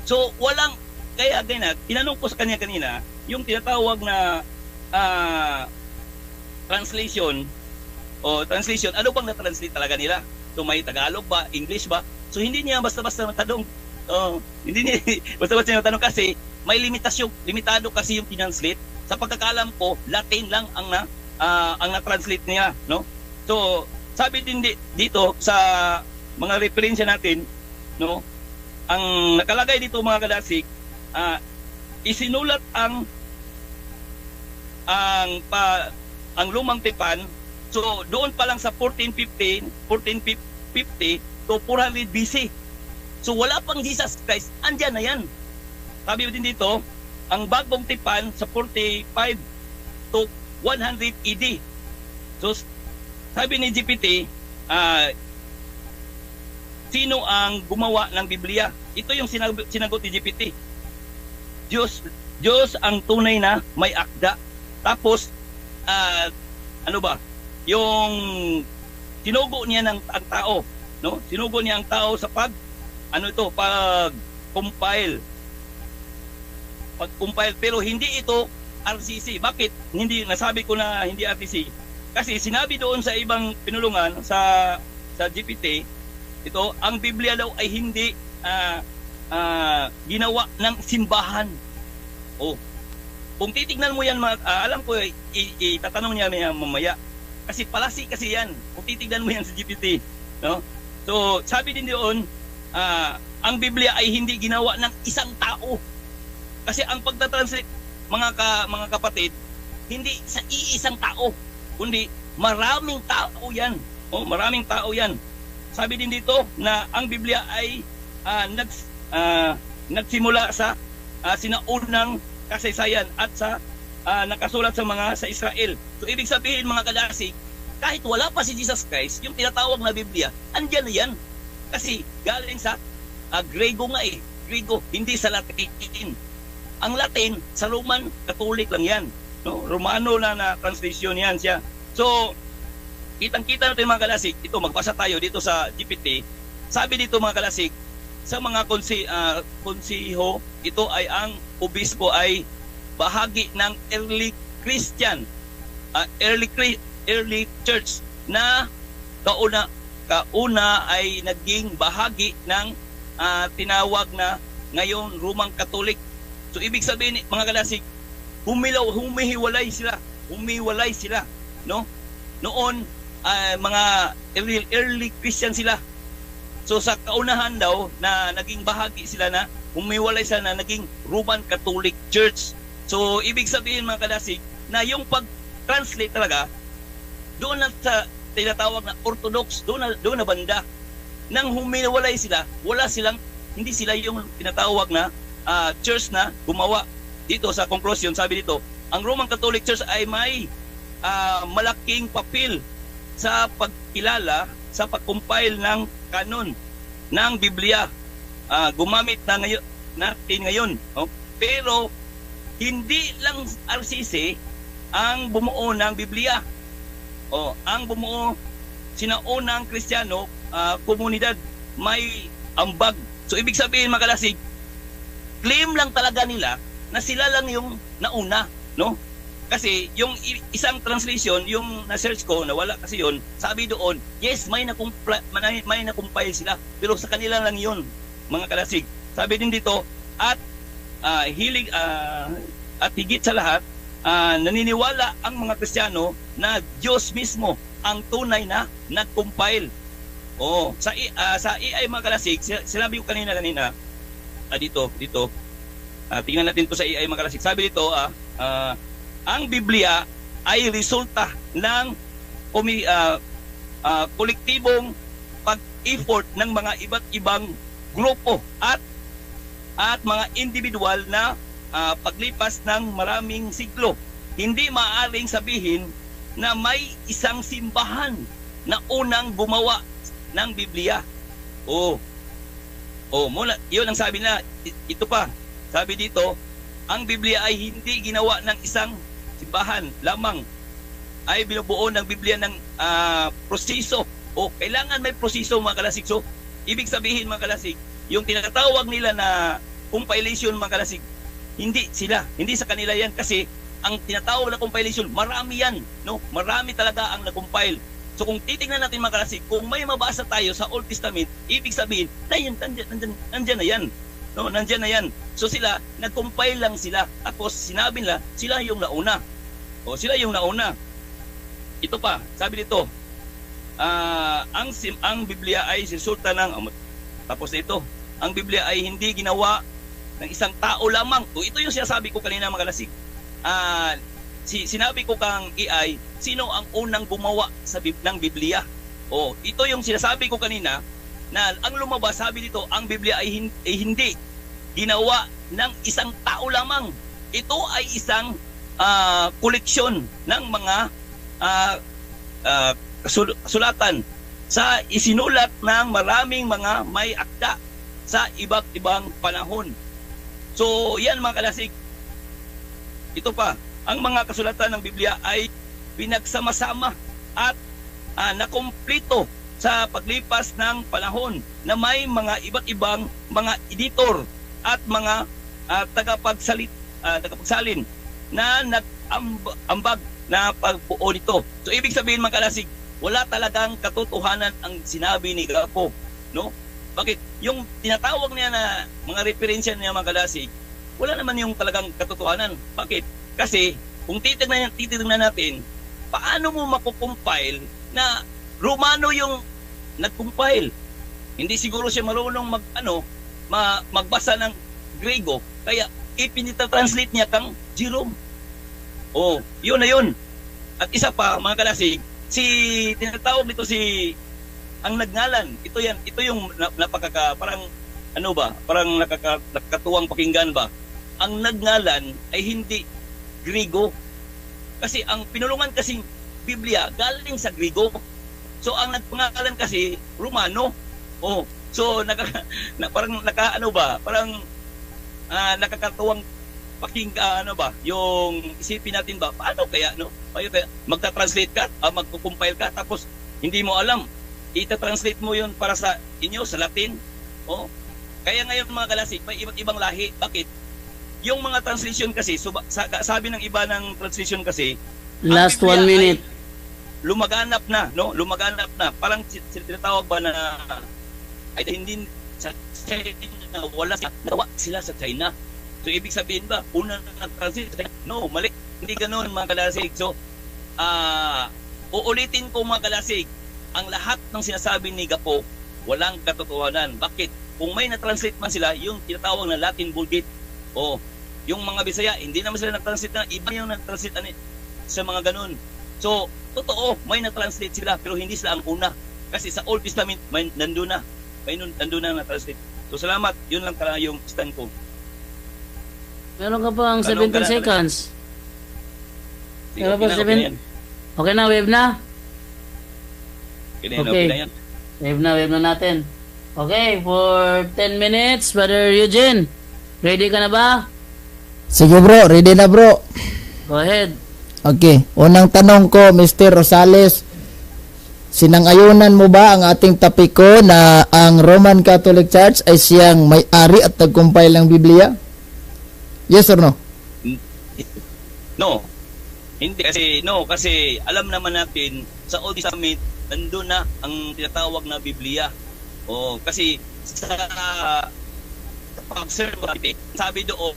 S3: So, kaya tinanong ko sa kanya kanina, yung tinatawag na translation, ano bang na-translate talaga nila? So, may Tagalog ba? English ba? So, hindi niya basta-basta natanong. Hindi niya basta-basta natanong kasi may limitado kasi yung tinranslate. Sa pagkakalam ko, Latin lang ang na-translate niya, no? So, sabi din dito sa mga referensya natin, no? Ang nakalagay dito mga kadasik, isinulat ang lumang tipan. So doon pa lang sa 1450 to 400 BC. So wala pang Jesus Christ, andyan na yan. Sabi din dito, ang bagong tipan sa 45 to 100 AD. So sabi ni GPT, sino ang gumawa ng Biblia? Ito yung sinagot ni GPT. Diyos ang tunay na may akda. Tapos yung sinugo niya ang tao, no? Sinugo niya ang tao sa pag-compile. Pero hindi ito RCC. Bakit? Hindi nasabi ko na hindi RCC. Kasi sinabi doon sa ibang pinulungan sa GPT, ito, ang Biblia daw ay hindi ginawa ng simbahan. Kung titignan mo yan, alam ko, itatanong niya mamaya. Kasi palasi kasi yan. Kung titignan mo yan sa GPT. No? So, sabi din doon, ang Biblia ay hindi ginawa ng isang tao. Kasi ang pagtatranslate, mga kapatid, hindi sa iisang tao, kundi maraming tao yan. Maraming tao yan. Sabi din dito na ang Biblia ay nagsimula sa sinaunang kasaysayan at sa nakasulat sa Israel. So ibig sabihin mga kadasig, kahit wala pa si Jesus Christ, yung tinatawag na Biblia, andyan na yan. Kasi galing sa Grego nga Grego, hindi sa Latin. Ang Latin, sa Roman Catholic lang yan. No? Romano na translation yan siya. So, kitang-kita natin mga kalasig, ito magbasa tayo dito sa GPT. Sabi dito mga kalasig, sa mga konsiho, ito ay ang obispo ay bahagi ng early Christian, early church na kauna ay naging bahagi ng tinawag na ngayon Roman Catholic. So ibig sabihin mga kalasig, humihiwalay sila, no? Noon mga early Christian sila. So sa kaunahan daw na naging bahagi sila na humiwalay sila na naging Roman Catholic Church. So ibig sabihin mga kalasig na yung pag-translate talaga doon na sa tinatawag na Orthodox, doon na banda. Nang humiwalay sila, hindi sila yung tinatawag na church na gumawa. Dito sa conclusion, sabi dito, ang Roman Catholic Church ay may malaking papel sa pagkilala, sa pag-compile ng kanon ng Biblia. Gumamit natin ngayon. Pero hindi lang RCC ang bumuo ng Biblia. Ang bumuo sinaunang Kristiyano, komunidad, may ambag. So ibig sabihin mga kalasig, claim lang talaga nila na sila lang yung nauna, no? Kasi yung isang translation, yung na-search ko, nawala kasi yun, sabi doon, yes, may na-compile sila, pero sa kanila lang yun, mga kalasig. Sabi din dito, at higit sa lahat, naniniwala ang mga Kristiyano na Diyos mismo ang tunay na nag-compile. Sa AI mga kalasig, sinabi ko kanina, dito, tingnan natin to sa AI mga kalasig. Sabi dito, ang Biblia ay resulta ng kolektibong pag-effort ng mga iba't ibang grupo at mga individual na paglipas ng maraming siglo. Hindi maaaring sabihin na may isang simbahan na unang gumawa ng Biblia. Mula, yun ang sabi na, ito pa, sabi dito, ang Biblia ay hindi ginawa ng isang simbahan lamang, ay binubuo ng Biblia ng proseso. Kailangan may proseso mga kalasig. So, ibig sabihin mga kalasig, yung tinatawag nila na compilation mga kalasig, hindi sa kanila yan, kasi ang tinatawag na compilation, marami yan, no? Marami talaga ang na-compile. So kung titingnan natin mga kalasig, kung may mabasa tayo sa Old Testament, ibig sabihin, nandyan na yan. No, nandyan na yan. So sila, nag-compile lang sila. Tapos sinabi nila, sila yung nauna. Sila yung nauna. Ito pa, sabi dito, ang Biblia ay resulta ng, tapos ito, ang Biblia ay hindi ginawa ng isang tao lamang. Ito yung sinasabi ko kanina mga kalasig. Sinabi ko kang AI, sino ang unang gumawa ng Biblia? Ito yung sinasabi ko kanina, na ang lumabas, sabi dito, ang Biblia ay hindi ginawa ng isang tao lamang. Ito ay isang koleksyon ng mga kasulatan sa isinulat ng maraming mga may akda sa iba't ibang panahon. So yan mga kalasig, ito pa, ang mga kasulatan ng Biblia ay pinagsama-sama at nakumpleto sa paglipas ng panahon na may mga iba't ibang mga editor at mga tagapagsalin na nag-ambag na pagbuo nito. So ibig sabihin mga kalasig, wala talagang katotohanan ang sinabi ni Gapo, no? Bakit? Yung tinatawag niya na mga referensya niya mga kalasig, wala naman yung talagang katotohanan. Bakit? Kasi kung titignan natin, paano mo makukumpile na Romano yung nagkumpile? Hindi siguro siya marunong magbasa ng Grego, kaya ipinita-translate niya kang Jerome. Yun na yun. At isa pa mga kalasig, tinatawag nito ang nagngalan. Ito yung parang nakakatuwang pakinggan ba? Ang nagngalan ay hindi Grego. Kasi ang pinulungan kasing Biblia galing sa Grego. So ang nagpangalan kasi Romano. So parang nakakatuwang pakinggan yung isipin natin ba, paano kaya magta-translate ka, magko-compile ka, tapos hindi mo alam, ita-translate mo yun para sa inyo sa Latin. Kaya ngayon mga kalasig, may iba't ibang lahi. Bakit? Yung mga translation kasi, sabi ng iba ng translation kasi,
S1: last 1 minute,
S3: lumaganap na. Parang tinatawag ba na ay hindi sa China, wala sila sa China. So ibig sabihin ba, una nag-translate? No, mali. Hindi ganoon mga kalasig. So, uulitin ko mga kalasig, ang lahat ng sinasabi ni Gapo, walang katotohanan. Bakit? Kung may na-translate man sila, yung tinatawag na Latin Vulgate, yung mga Bisaya, hindi naman sila nag-translate na, iba yung nag-translate sa mga ganun. So, totoo, may na-translate sila, pero hindi sila ang una. Kasi sa Old Testament, nandun na na-translate. So, salamat. Yun lang talaga yung stand ko.
S1: meron ka pang 17 seconds. Meron pa 7. Okay na, wave na? Okay. Wave na natin. Okay, for 10 minutes, Brother Eugene. Ready ka na ba?
S2: Sige bro, ready na bro.
S1: Go ahead.
S2: Okay, unang tanong ko, Mr. Rosales, sinang-ayunan mo ba ang ating tapiko na ang Roman Catholic Church ay siyang may-ari at nag-compile ng Biblia? Yes or no?
S3: No. Hindi kasi alam naman natin sa Old Testament nandun na ang tinatawag na Biblia. Kasi sa pag-survey, sabi doon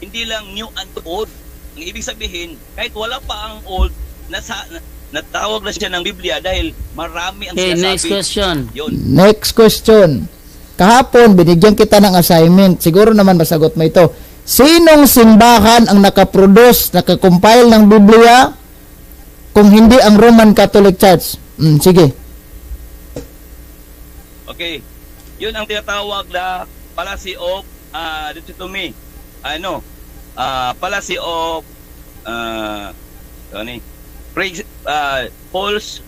S3: hindi lang new and old. Ang ibig sabihin, kahit wala pa ang old, natawag na siya ng Biblia dahil marami ang
S1: Okay,
S3: sinasabi.
S1: next question.
S3: Yun.
S2: Next question. Kahapon, binigyan kita ng assignment. Siguro naman masagot mo ito. Sinong simbahan ang nakaproduce, nakakompile ng Biblia kung hindi ang Roman Catholic Church? Sige.
S3: Okay. Yun ang tinatawag na Palace of Dichotomy. Palace of false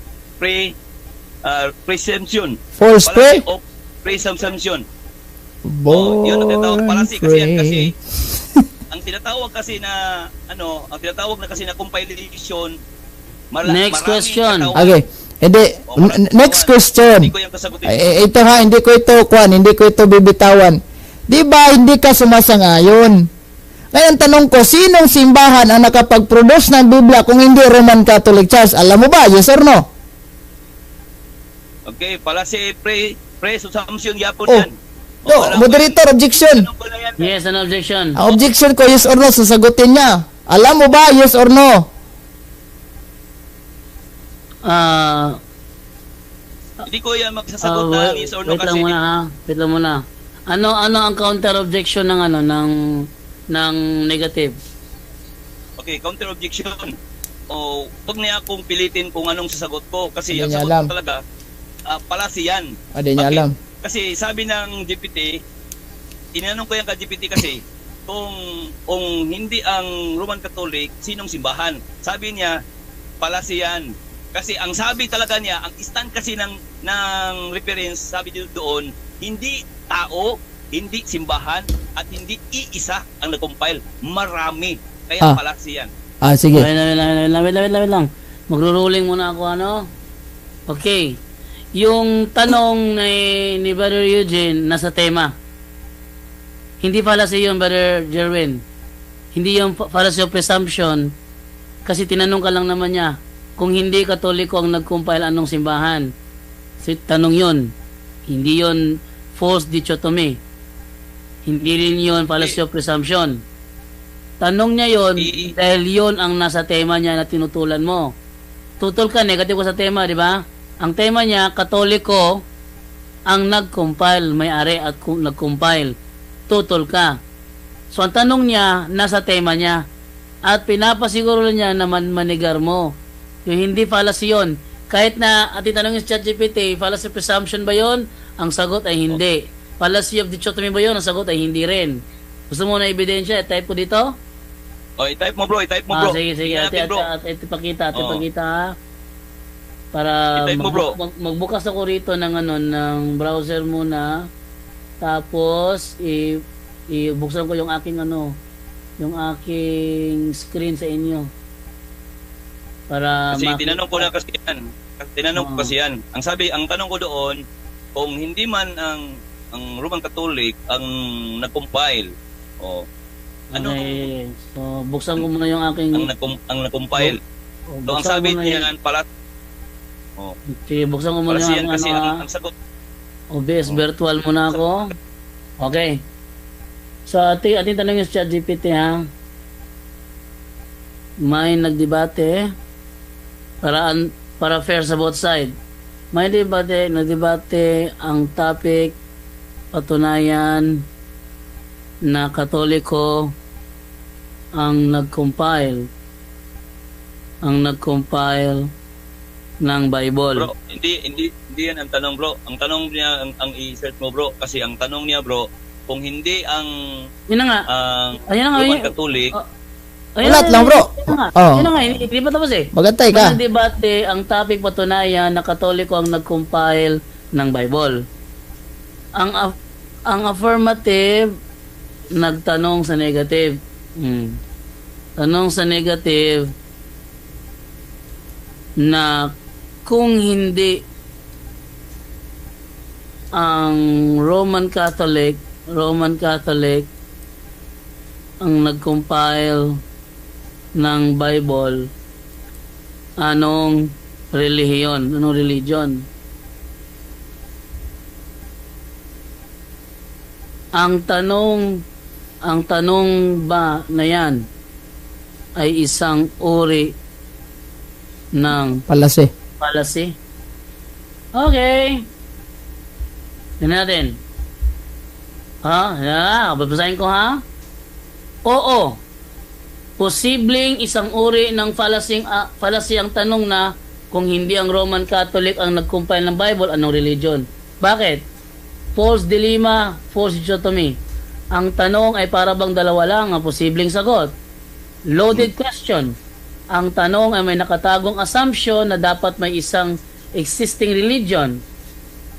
S3: presumption.
S2: False
S3: Palace
S2: pre?
S3: of presumption.
S2: Born
S3: Yun ang tinatawag Palace kasi yan kasi
S2: free.
S3: ang tinatawag kasi na ang tinatawag na kasi na compilation
S1: Next question.
S2: Okay. Hindi. Next question.
S3: Hindi ko yung kasagutin.
S2: Ito ha, hindi ko ito bibitawan. Di ba hindi ka sumasangayon? Ngayon tanong ko, sinong simbahan ang nakapag-produce ng Biblia kung hindi Roman Catholic Church? Alam mo ba? Yes or no?
S3: Okay, Palace presumption yapon
S2: Oh.
S3: yan.
S2: No, moderator, objection.
S3: Ano ba na yan?
S1: Yes, an objection.
S2: Ang objection ko, yes or no, sasagutin niya. Alam mo ba, yes or no?
S3: Hindi ko yan magsasagot na yes or no
S1: wait lang
S3: kasi
S1: muna ha. Wait lang muna. Ano ang counter objection ng ng negative?
S3: okay, counter objection. Wag niya akong pilitin kung anong sasagot ko kasi
S2: Hindi
S3: ang
S2: niya
S3: sagot
S2: alam.
S3: ko talaga Palace yan.
S2: Hindi niya
S3: Okay.
S2: alam.
S3: Kasi sabi ng GPT, tinanong ko yan ka GPT kasi kung hindi ang Roman Catholic, sinong simbahan? Sabi niya, Palace yan. Kasi ang sabi talaga niya, ang stand kasi ng reference, sabi doon, hindi tao, hindi simbahan, at hindi iisa ang nag-compile. Marami. Kaya Palace yan.
S2: Sige.
S1: Wait lang. Magro-ruling muna ako Okay. Yung tanong ni Brother Eugene nasa tema. Hindi fallacy yun, Brother Jerwin. Hindi yung fallacy of presumption kasi tinanong ka lang naman niya kung hindi Katoliko ang nag-compile anong simbahan. So, tanong yun. Hindi yun false dichotomy. Hindi rin yun fallacy of presumption. Tanong niya yun dahil yun ang nasa tema niya na tinutulan mo. Tutol ka, negative ko sa tema, di ba? Ang tema niya, Katoliko ang nag-compile, may-ari at nag-compile. Tutol ka. So, ang tanong niya, nasa tema niya. At pinapasiguro niya na manigar mo. Yung hindi fallacy yun. Kahit na ating tanong yung ChatGPT, fallacy presumption ba yun? Ang sagot ay hindi. Fallacy of dichotomy ba yun? Ang sagot ay hindi rin. Gusto mo na ebidensya? I-type ko dito?
S3: I-type mo bro, i-type mo bro.
S1: Sige. Ate pakita ha. Para
S3: I-type mo, bro.
S1: magbukas ako rito ng ng browser muna. Tapos ibuksan ko yung aking yung aking screen sa inyo. Para
S3: Kasi tinanong ko na kasi yan. Tinanong ko kasi yan. Ang tanong ko doon, kung hindi man ang Roman Catholic ang nag-compile,
S1: okay. So buksan ko muna yung aking
S3: ang nag-compile. So ang sabi niya pala
S1: sige, buksan ko muna
S3: Palace
S1: yung
S3: yan kasi ang sagot.
S1: OBS virtual muna ako. Okay. So ating tanong yung ChatGPT ha. May nagdebate para fair sa both side. May nagdebate ang topic patunayan na Katoliko ang nag-compile ng Bible.
S3: Bro, hindi yan ang tanong bro. Ang tanong niya ang i-search mo bro kasi ang tanong niya bro kung hindi ang
S1: Yun na nga. Ayun na nga.
S3: Roman Catholic
S2: Ulat lang bro.
S1: Yun na nga. Hindi pa tapos
S2: Magantay ka.
S1: May debate ang topic patunayan na Katoliko ang nag-compile ng Bible. Ang affirmative, nagtanong sa negative. Tanong sa negative na kung hindi ang Roman Catholic ang nag-compile ng Bible, anong relihiyon, anong religion? Ang tanong ba na yan ay isang uri ng
S2: Palase.
S1: fallacy? Okay. Tignan natin. Babasahin ko ha? Oo. Posibleng isang uri ng fallacy ang tanong na kung hindi ang Roman Catholic ang nag-compile ng Bible, anong religion? Bakit? False dilemma, false dichotomy. Ang tanong ay para bang dalawa lang ang posibleng sagot. Loaded question. Ang tanong ay may nakatagong assumption na dapat may isang existing religion.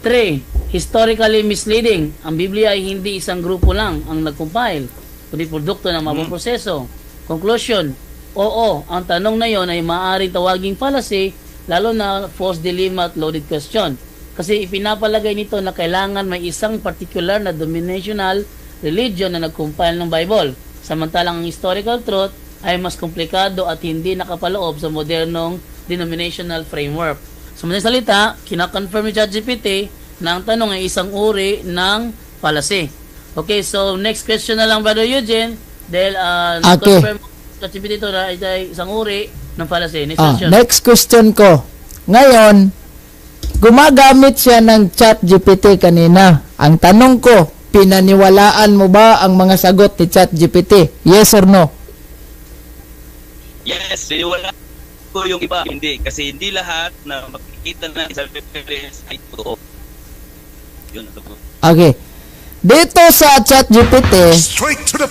S1: 3. Historically misleading. Ang Biblia ay hindi isang grupo lang ang nag-compile, kundi produkto ng mapoproseso. Conclusion. Oo, ang tanong na yon ay maaaring tawaging fallacy, lalo na false dilemma at loaded question. Kasi ipinapalagay nito na kailangan may isang particular na denominational religion na nag-compile ng Bible. Samantalang ang historical truth ay mas komplikado at hindi nakapaloob sa modernong denominational framework. Sa madaling salita, kina-confirm ni ChatGPT na ang tanong ay isang uri ng fallacy. Okay, so next question na lang, Brother Eugene. Dahil na-confirm ChatGPT ito na ay isang uri ng fallacy. Next question.
S2: Next question ko. Ngayon, gumagamit siya ng ChatGPT kanina. Ang tanong ko, pinaniwalaan mo ba ang mga sagot ni ChatGPT? Yes or no?
S3: Yes, wala ko yung iba. Hindi. Kasi hindi lahat na makikita na sa reference ay totoo. Yun.
S2: Okay. Dito sa ChatGPT,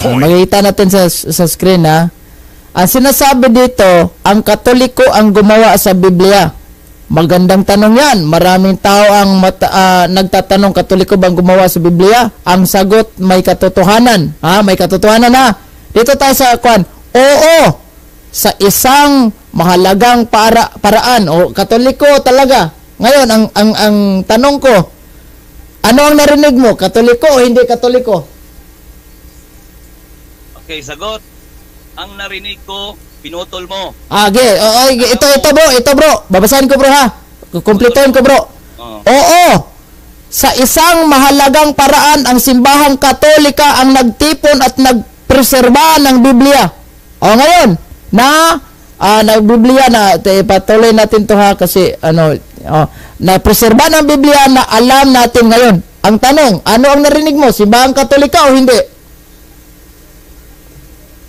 S2: makikita natin sa screen ha. Ang sinasabi dito, ang Katoliko ang gumawa sa Biblia. Magandang tanong yan. Maraming tao ang nagtatanong, Katoliko bang gumawa sa Biblia? Ang sagot, may katotohanan. May katotohanan ha. Dito tayo sa kwan. Oo. Sa isang mahalagang paraan. O Katoliko talaga. Ngayon, ang tanong ko, ano ang narinig mo? Katoliko o hindi Katoliko?
S3: Okay, sagot. Ang narinig ko, pinutol mo.
S2: Ito bro. Babasahin ko bro ha. Kukumplituhin ko bro. Oo. Sa isang mahalagang paraan, ang simbahang Katolika ang nagtipon at nagpreserba ng Biblia. Ngayon, Biblia na patuloy natin to ha kasi na preserba ng Biblia na alam natin ngayon. Ang tanong, ano ang narinig mo? Simbahang Katolika o hindi?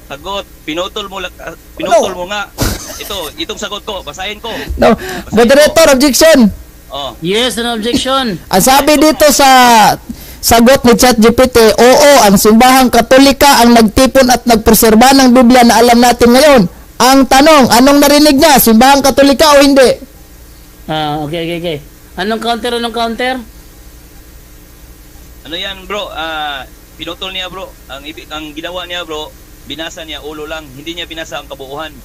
S3: Sagot, pinutol mo nga. Itong sagot ko, basahin ko.
S2: No, moderator, objection.
S1: Yes, an objection.
S2: Ang sabi dito sa sagot ni ChatGPT, oo, ang simbahang Katolika ang nagtipon at nagpreserba ng Biblia na alam natin ngayon. Ang tanong, anong narinig niya? Simbahang Katolika o hindi?
S1: Okay. Anong counter?
S3: Ano yan, bro? Pinutol niya, bro. Ang ginawa niya, bro, binasa niya ulo lang. Hindi niya binasa ang kabuuhan.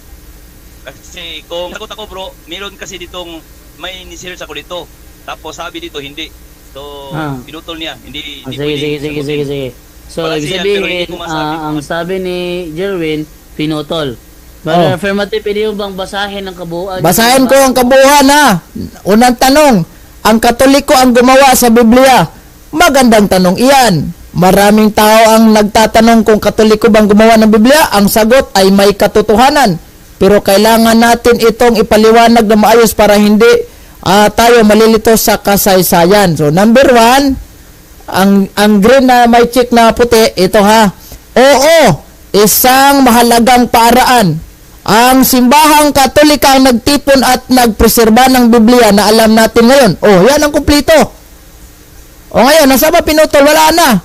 S3: Kasi kung sagot ako, bro, meron kasi ditong may ni-search ako dito. Tapos sabi dito, hindi. So, pinutol niya. Hindi
S1: Sige. So, ibig sabihin, ang sabi ni Jerwin, pinutol. But affirmative, pwede mo bang basahin ang kabuuan?
S2: Basahin ko ang kabuuan ha. Unang tanong, ang Katoliko ang gumawa sa Biblia. Magandang tanong iyan. Maraming tao ang nagtatanong kung Katoliko bang gumawa ng Biblia. Ang sagot ay may katotohanan. Pero kailangan natin itong ipaliwanag na maayos para hindi tayo malilito sa kasaysayan. So, number 1, ang green na may check na puti, ito ha. Oo, isang mahalagang paraan. Ang simbahang Katolika ang nagtipon at nagpreserba ng Biblia na alam natin ngayon. Yan ang kumplito. Ngayon, nasa ba pinutol? Wala na.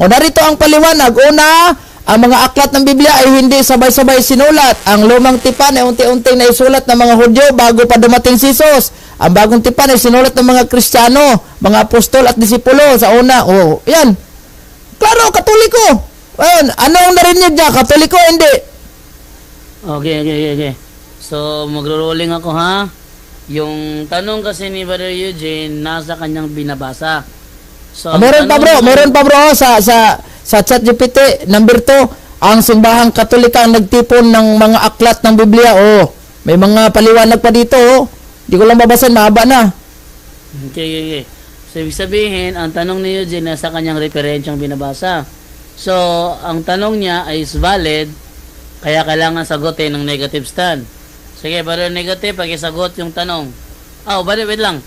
S2: Narito ang paliwanag. Una, ang mga aklat ng Biblia ay hindi sabay-sabay sinulat. Ang lumang tipan ay unti-unti na isulat ng mga Hudyo bago pa dumating si Jesus. Ang bagong tipan ay sinulat ng mga Kristiyano, mga apostol at disipulo sa una. Yan. klaro, Katoliko. Ayun, ano ang narinig niya? Katoliko, hindi.
S1: Okay. So, magro-rolling ako ha. Yung tanong kasi ni Brother Eugene, nasa kanyang binabasa. So,
S2: Meron pa bro, sa ChatGPT, number 2, ang simbahang Katolika ang nagtipon ng mga aklat ng Biblia. Oh, may mga paliwanag pa dito, oh. Di ko lang babasahin, mahaba na.
S1: Okay. So, ibig sabihin, ang tanong ni Eugene nasa kanyang referensyang binabasa. So, ang tanong niya ay is valid, kaya kailangan sagutin ng negative stand. Sige, Brother Negative, pakisagot yung tanong. Wait lang.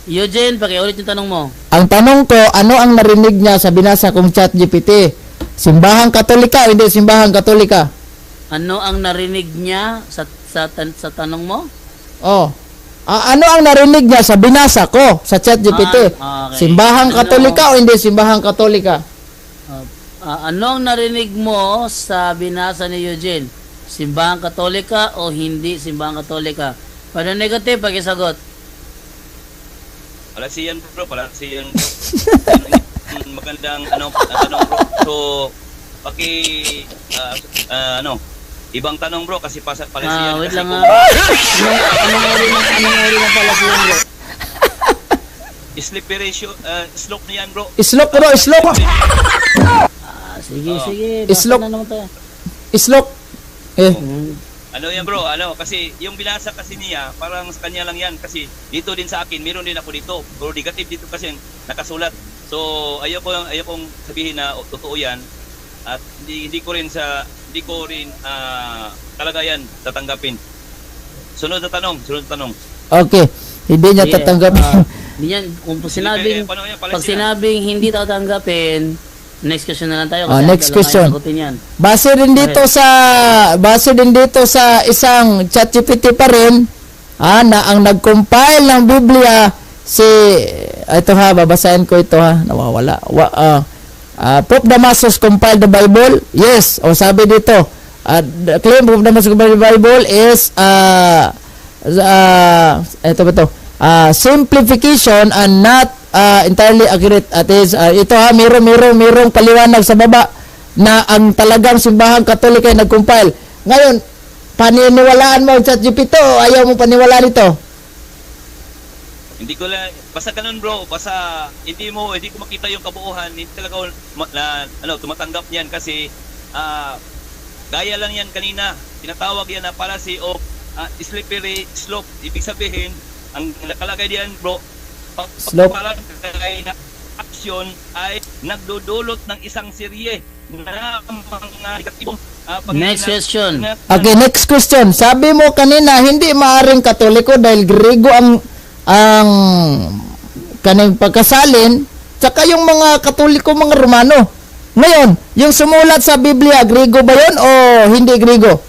S1: Eugene, pakiulit yung tanong mo.
S2: Ang tanong ko, ano ang narinig niya sa binasa kong ChatGPT? Simbahang Katolika o hindi simbahang Katolika?
S1: Ano ang narinig niya sa tanong mo?
S2: Oh. Ano ang narinig niya sa binasa ko sa ChatGPT?
S1: Okay.
S2: Simbahang Katolika o hindi simbahang Katolika?
S1: Ano ang narinig mo sa binasa ni Eugene? Simbahang Katolika o hindi simbahang Katolika? Para negative, pakisagot.
S3: Palasiyan bro. Magandang tanong bro. So, ibang tanong bro kasi palasiyan
S1: Wait
S3: kasi
S1: lang
S3: kung
S1: Anong uri ng palasiyan bro?
S3: slippery ratio, slope niyan bro.
S2: Islok bro, islok.
S1: Sige.
S2: Islok.
S1: Basta na naman tayo.
S2: Islok.
S3: Ano yan bro, kasi yung binasa kasi niya, parang sa kanya lang yan kasi dito din sa akin, meron din ako dito. Pero negative dito kasi nakasulat. So, ayokong sabihin na totoo yan at hindi ko rin talaga yan tatanggapin. Sunod na tanong.
S2: Okay. Hindi niya tatanggapin.
S1: Hindi yan. Kung pag sinabing hindi tatanggapin, next question na lang tayo. Kasi
S2: Next question.
S1: Yan.
S2: Base din dito sa isang ChatGPT pa rin, na ang nag-compile ng Biblia ito ha, babasahin ko ito ha, nawawala. Pope Damasus compiled the Bible. Yes, sabi dito, the claim Pope Damasus compiled the Bible is ito ba to? Simplification and not entirely accurate. At is ito ha, mayroong paliwanag sa baba na ang talagang simbahang Katolika ay nag-compile. Ngayon, paniniwalaan mo ang ChatGPT o ayaw mo paniwalaan ito?
S3: Hindi ko lang, basta ganun bro, basta hindi ko makita yung kabuuan, hindi talaga tumatanggap niyan kasi gaya lang yan kanina, tinatawag yan na policy of slippery slope. Ibig sabihin, ang nakalagay diyan bro, pagpapalagay na aksyon ay nagdudulot ng isang serye na mga negatibong
S1: Next question.
S2: Okay, next question. Sabi mo kanina, hindi maaring Katoliko dahil Grego ang kanang pagkasalin, tsaka yung mga Katoliko, mga Romano. Ngayon, yung sumulat sa Biblia, Grego ba yun o hindi Grego?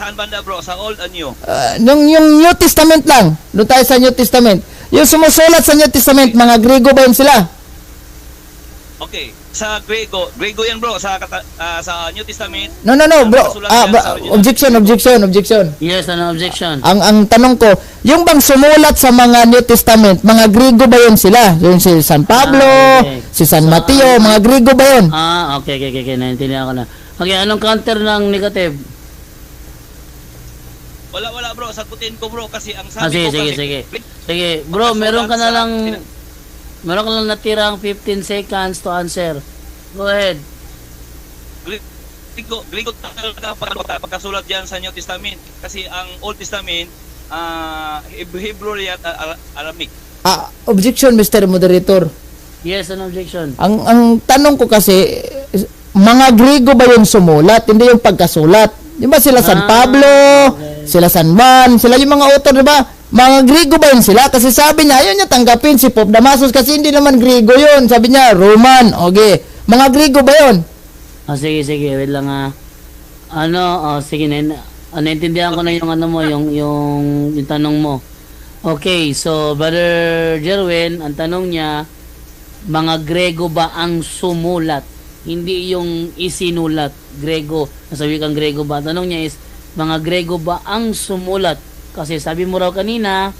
S3: Saan banda bro? Sa Old and New?
S2: Yung New Testament lang. Doon tayo sa New Testament. Yung sumusulat sa New Testament, mga Grego ba yun sila?
S3: Okay. Sa Grego yan bro, sa New Testament.
S2: No bro. Objection.
S1: Yes, ano objection?
S2: Ang tanong ko, yung bang sumulat sa mga New Testament, mga Grego ba yun sila? Yung si San Pablo,
S1: okay.
S2: si San Mateo, mga Grego ba yun?
S1: Okay. Naintindihan ko na. Okay, anong counter ng negative?
S3: Wala bro, sagutin ko bro kasi ang sabi ko
S1: Sige. Sige, bro, meron ka lang natirang 15 seconds to answer. Go ahead.
S3: Grego talaga pagkasulat diyan sa New Testament kasi ang Old Testament Hebrew at Aramaic.
S2: Objection, Mr. Moderator.
S1: Yes, an objection.
S2: Ang tanong ko kasi, mga Grego ba yung sumulat, hindi yung pagkasulat? Di ba sila San Pablo,
S1: okay.
S2: Sila San Juan, sila yung mga author, di ba? Mga Grego ba yun sila? Kasi sabi niya, ayaw niya tanggapin si Pope Damasus kasi hindi naman Grego yun. Sabi niya, Roman. Okay. Mga Grego ba yun?
S1: Sige. Wait lang sige, naintindihan ko na yung yung tanong mo. Okay, so Brother Jerwin, ang tanong niya, mga Grego ba ang sumulat? Hindi yung isinulat. Grego. Nasabi kang Grego ba? Tanong niya is, mga Grego ba ang sumulat? Kasi sabi mo raw kanina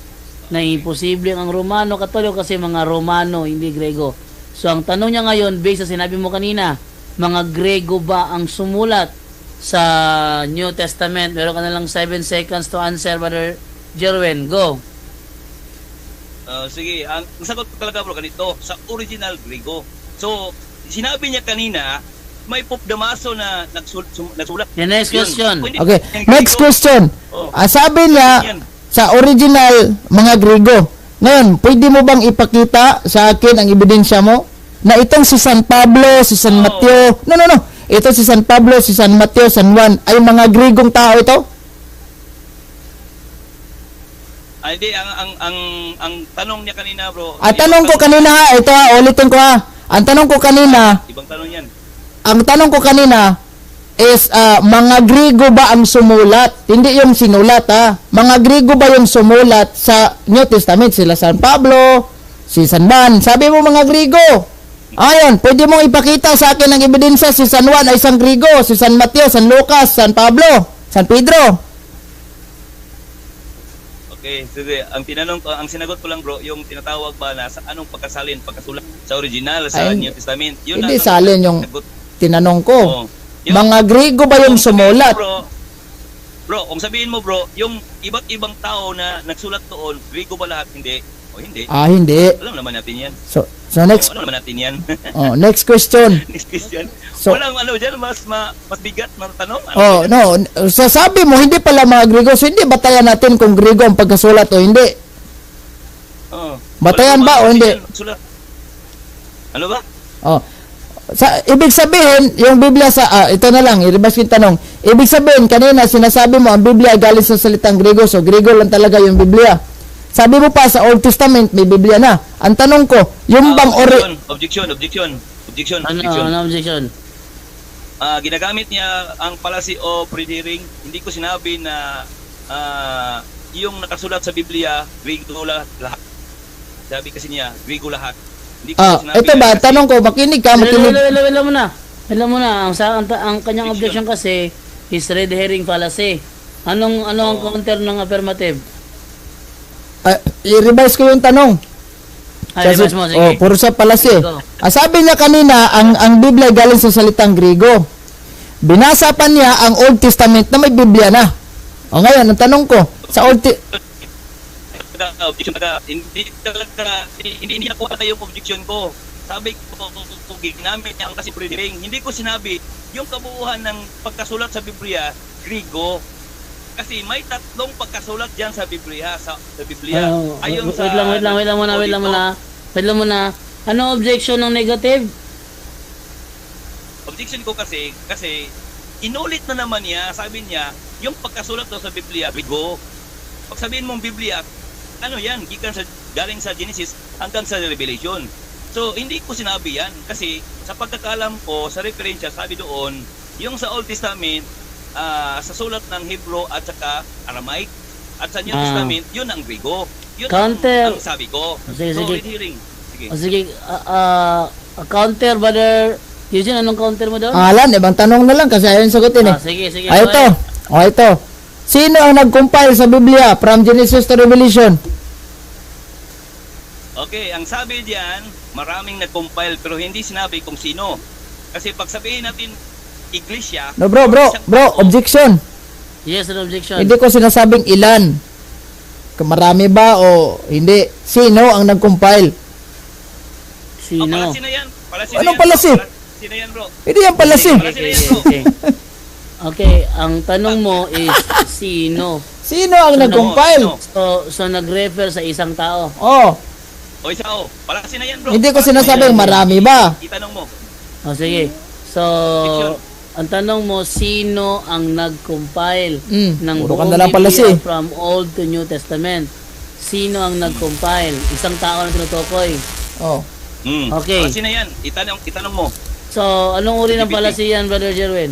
S1: na imposible ang Romano Katoliko kasi mga Romano, hindi Grego. So, ang tanong niya ngayon, based sa sinabi mo kanina, mga Grego ba ang sumulat sa New Testament? Meron ka na lang 7 seconds to answer, Brother Jerwin. Go.
S3: Sige, ang sagot ko talaga bro, ganito, sa original Grego. So, sinabi niya kanina, may Pope Damaso na nagsulat.
S1: The next
S3: Yun.
S1: question.
S3: Kung hindi
S2: Okay,
S3: yung
S2: next
S3: Grego,
S2: question.
S3: Oh.
S2: Sabi niya,
S3: Yan.
S2: sa original mga Grego. Ngayon, pwede mo bang ipakita sa akin ang ebidensya mo na itong si San Pablo, si San
S3: Oo.
S2: Mateo, no. Ito si San Pablo, si San Mateo, San Juan ay mga Gregong tao ito?
S3: Hindi, ang tanong niya kanina bro.
S2: Ang tanong ko kanina ha, ito ha, ulitin ko ha. Ang tanong ko kanina,
S3: Ibang tanong yan.
S2: is mga Grego ba ang sumulat? Hindi yung sinulat ha. Mga Grego ba yung sumulat sa New Testament? Sila San Pablo, si San Juan. Sabi mo mga Grego. Ayon, pwede mong ipakita sa akin ang ebidensya si San Juan ay isang Grego, si San Mateo, San Lucas, San Pablo, San Pedro.
S3: Okay, sige. Ang sinagot ko lang bro, yung tinatawag ba na sa anong pagkasulat sa original sa
S2: Ay,
S3: New Testament. Yun
S2: hindi
S3: ang
S2: salin yung
S3: sagot.
S2: tinanong ko.
S3: Oo. Yung-
S2: Mga Grego ba yung
S3: kung sabihin mo,
S2: sumulat?
S3: Bro, kung sabihin mo bro, yung iba't ibang tao na nagsulat doon, Grego ba lahat? Hindi. O hindi.
S2: Hindi.
S3: Alam naman natin yan.
S2: So next
S3: Alam naman natin yan.
S2: next question.
S3: Next question.
S2: So-
S3: Walang ano dyan, mas bigat na tanong.
S2: Sasabi mo hindi pala mga Grego. So hindi batayan natin kung Grego ang pagkasulat o hindi.
S3: Oo.
S2: Batayan ba o
S3: Walang
S2: hindi?
S3: sulat. Ano ba?
S2: Ibig sabihin, yung Biblia ito na lang, i-revise yung tanong. Ibig sabihin, kanina sinasabi mo, ang Biblia galing sa salitang Grego, so Grego lang talaga yung Biblia. Sabi mo pa, sa Old Testament, may Biblia na. Ang tanong ko, yung bang
S3: Objection.
S1: Ano objection?
S3: Ginagamit niya ang policy of red herring. Hindi ko sinabi na yung nakasulat sa Biblia, Grego lahat. Sabi kasi niya, Grego lahat. Hindi ko sinabi
S2: ito
S3: yan
S2: ba,
S3: kasi-
S2: tanong ko, makinig ka, makinig.
S1: Wala mo na. Ang kanyang objection kasi is red herring fallacy. Ano ang counter ng affirmative?
S2: I-revise ko yung tanong.
S1: Revise mo, sige.
S2: puro sa palasi.
S1: Go.
S2: Sabi niya kanina, ang Biblia galing sa salitang Grego. Binasa pa niya ang Old Testament na may Biblia na. O ngayon, ang tanong ko, sa
S3: Objection talaga. Hindi nakuha na yung objection ko. Sabi ko, ginamit niya ang kasi red herring. Hindi ko sinabi yung kabuuan ng pagkasulat sa Biblia, Grego. Kasi may tatlong pagkasulat diyan sa Biblia, Ayon sa
S1: Wait lang muna. Ano objection ng negative?
S3: Objection ko kasi inulit na naman niya, sabi niya, yung pagkasulat daw sa Biblia, Grego. Pag sabihin mong Biblia, ano yan, galing sa Genesis hanggang sa Revelation. So, hindi ko sinabi yan kasi sa pagkakalam ko, sa referensya, sabi doon, yung sa Old Testament, sa sulat ng Hebrew at saka Aramaic, at sa New Testament, yun ang Grego. Yun
S1: Counter.
S3: ang sabi ko.
S1: Sige.
S3: red herring. Sige.
S1: Sige, counter, Brother Eugene, anong counter mo doon?
S2: Alan, ibang tanong na lang kasi ayaw yung sagutin eh.
S1: Sige.
S2: Ito. Ito. Sino ang nag-compile sa Biblia from Genesis to Revelation?
S3: Okay, ang sabi diyan, maraming nag-compile pero hindi sinabi kung sino. Kasi pag sabihin natin Iglesia,
S2: No, bro, objection.
S1: Yes, an objection.
S2: Hindi ko sinasabing ilan. Marami ba o hindi? Sino ang nag-compile?
S1: Sino?
S3: palasi na yan.
S2: Anong palasi?
S3: Palasi na yan, bro.
S2: Hindi yan pala si.
S1: Okay, ang tanong mo is sino?
S2: Sino ang nag-compile?
S1: So nag-refer sa isang tao.
S2: Oh,
S3: O isa palasi na yan, bro.
S2: hindi ko
S3: Palasi na
S2: sinasabing
S3: yan.
S2: marami ba?
S3: Itanong mo.
S1: Sige. So, ang tanong mo, sino ang nag-compile ng
S2: puro ka
S1: buong
S2: na lang pala
S1: Biblia
S2: si.
S1: from Old to New Testament? Sino ang nag-compile? Isang tao na tinutukoy.
S2: Oh.
S1: Okay.
S3: Palasi na yan. Itanong mo.
S1: So, anong uri ng palasiyan, Brother Jerwin?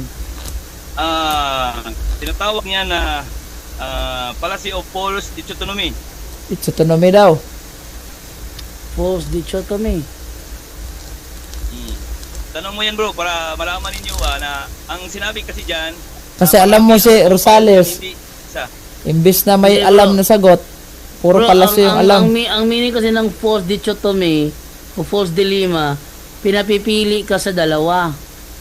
S3: Tinatawag niya na Palasi of False Dichotomy.
S2: It's autonomy daw.
S1: False dichotomy.
S3: Tanong mo yan, bro, para malaman ninyo na ang sinabi kasi diyan,
S2: Kasi alam mo si Rosales,
S3: hindi isa.
S2: imbis na may
S1: Hindi,
S2: alam
S1: bro.
S2: na sagot, puro
S1: Bro,
S2: palasi yung alam.
S1: Ang meaning kasi ng false dichotomy o false dilemma, pinapipili ka sa dalawa.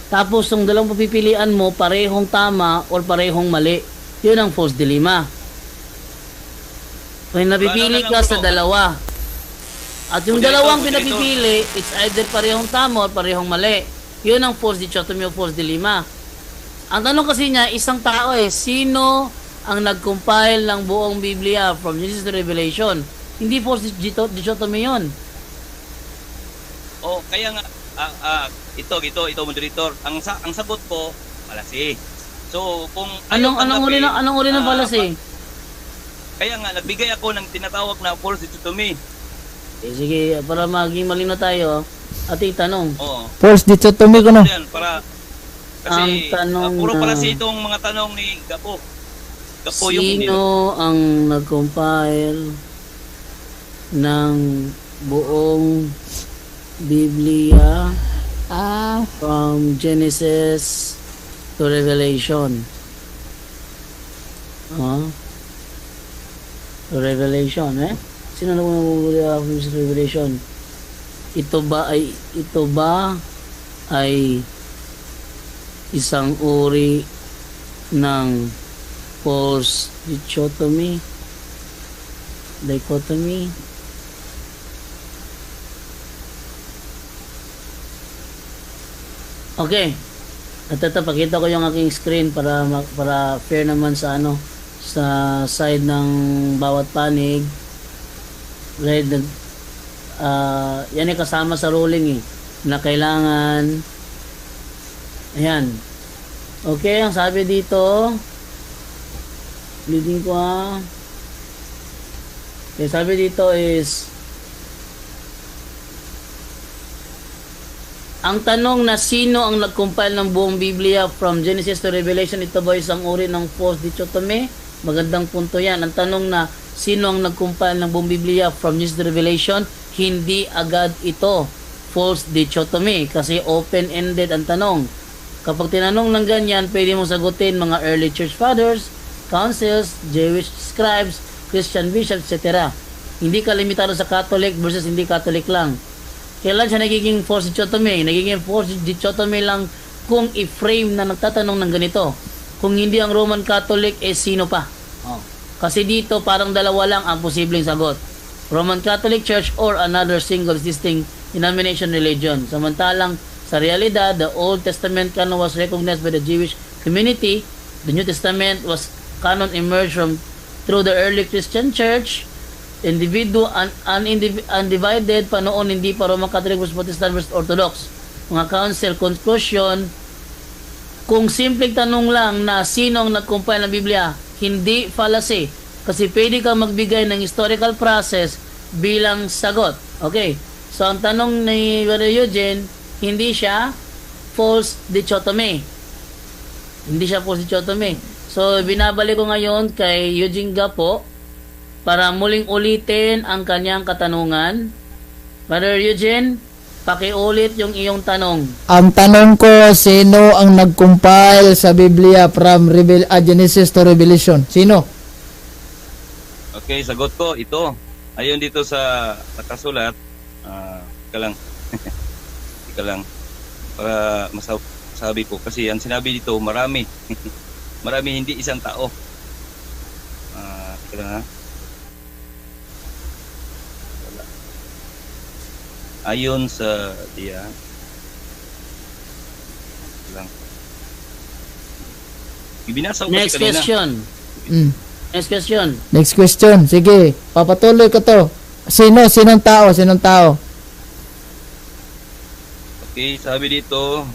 S1: Tapos yung dalawang papipilian mo parehong tama or parehong mali. Yun ang false dilemma. Kung napipili ka sa dalawa. At yung dalawang pinapipili, it's either parehong tama or parehong mali. Yun ang false dichotomy o false dilemma. Ang tanong kasi niya, isang tao sino ang nag-compile ng buong Biblia from Genesis to Revelation? Hindi false dichotomy yun.
S3: O kaya nga ito moderator. Ang sagot ko palasi. So kung
S1: Anong uri ng fallacy?
S3: Kaya nga nagbigay ako ng tinatawag na false dichotomy.
S1: Sige, para maging malinaw tayo, ating tanong.
S3: Oo.
S2: False dichotomy ko no.
S3: Yan, para kasi
S1: Ang tanong
S3: puro
S1: na-
S3: pala itong mga tanong ni Gapo. Gapo yung
S1: Sino ang nag-compile ng buong Biblia from Genesis to Revelation? To Revelation, Sino nag-compile from Genesis to Revelation? Ito ba ay isang uri ng false dichotomy? Okay. At ito, pakita ko yung aking screen para fair naman sa sa side ng bawat panig. Right, yan ay kasama sa ruling na kailangan. Ayan. Okay, ang sabi dito, leading ko Okay, sabi dito is, ang tanong na sino ang nag-compile ng buong Biblia from Genesis to Revelation, ito ba isang uri ng false dichotomy? Magandang punto yan. Ang tanong na sino ang nag-compile ng buong Biblia from Genesis to Revelation, hindi agad ito false dichotomy kasi open-ended ang tanong. Kapag tinanong ng ganyan, pwede mong sagutin mga early church fathers, councils, Jewish scribes, Christian bishops, etc. Hindi ka limitado sa Catholic versus hindi Catholic lang. Kailan siya nagiging false dichotomy? Nagiging false dichotomy lang kung i-frame na nagtatanong ng ganito. Kung hindi ang Roman Catholic, sino pa? Kasi dito parang dalawa lang ang posibleng sagot. Roman Catholic Church or another single existing denomination religion. Samantalang sa realidad, the Old Testament canon was recognized by the Jewish community. The New Testament was canon emerged through the early Christian Church. Undivided pa noon, hindi pa Roman Catholic versus Protestant versus Orthodox. Mga council conclusion, kung simpleng tanong lang na sino ang nag-compile ng Biblia, hindi fallacy. Kasi pwede kang magbigay ng historical process bilang sagot. Okay. So, ang tanong ni Brother Eugene, hindi siya false dichotomy. Hindi siya false dichotomy. So, binabalik ko ngayon kay Eugene Gapo para muling ulitin ang kanyang katanungan. Brother Eugene, pakiulit yung iyong tanong.
S2: Ang tanong ko, sino ang nag-compile sa Biblia from Genesis to Revelation? Sino?
S3: Okay, sagot ko ito. Ayon dito sa nakasulat, ika lang. Para masabi ko kasi ang sinabi dito marami. Marami, hindi isang tao. Ika lang Wala. Ayon sa diyan. Ibinasa ko
S1: Next
S3: kasi kanina.
S1: question. Next question.
S2: Next question. Sige, papatuloy ko to. Sinong tao?
S3: Okay, sabi dito,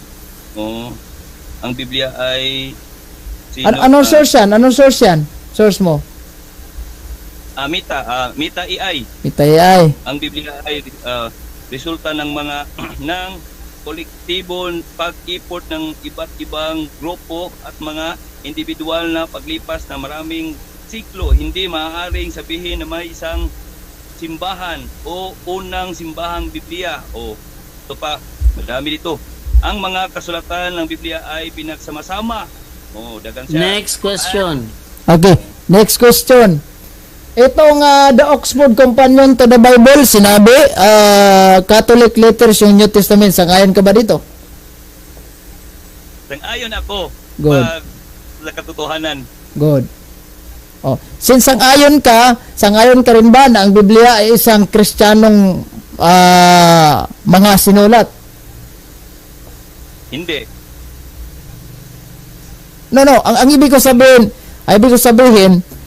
S3: ang Biblia ay
S2: Anong source yan? Source mo?
S3: Mita AI.
S2: Itayay.
S3: Ang Biblia ay resulta ng mga ng kolektibong pag-effort ng iba't ibang grupo at mga individual na paglipas na maraming siklo. Hindi maaaring sabihin na may isang simbahan o unang simbahang Biblia. Ito pa, madami dito. Ang mga kasulatan ng Biblia ay pinagsama-sama. Dagan siya.
S1: Next question.
S2: Okay, next question. Itong the Oxford Companion to the Bible, sinabi, Catholic letters yung New Testament. Sangayon ka ba dito?
S3: Sang-ayon ako.
S2: Good.
S3: Sa katotohanan.
S2: Good. Oh, since sangayon ka rin ba na ang Biblia ay isang Kristiyanong mga sinulat?
S3: Hindi.
S2: No, ang ibig ko sabihin,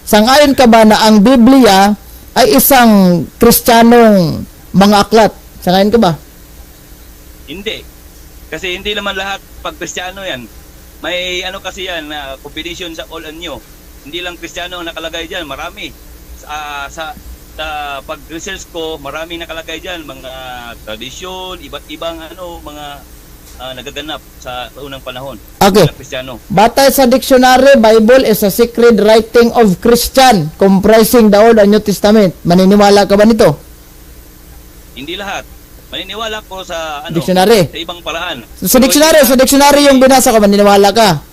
S2: sangayon ka ba na ang Biblia ay isang Kristiyanong mga aklat? Sangayon ka ba?
S3: Hindi. Kasi hindi naman lahat pag Kristiyano yan. May ano kasi yan na competition sa all and new. Hindi lang Kristiyano ang nakalagay diyan, marami. Sa pag-research ko, maraming nakalagay diyan, mga tradisyon, iba't ibang mga nagaganap sa unang panahon.
S2: Okay.
S3: Kristiyano.
S2: Batay sa dictionary, Bible is a sacred writing of Christian comprising the Old and New Testament. Maniniwala ka ba nito?
S3: Hindi lahat. Maniniwala ko sa
S2: Dictionary.
S3: sa ibang paraan.
S2: Sa dictionary yung binasa ka, maniniwala ka?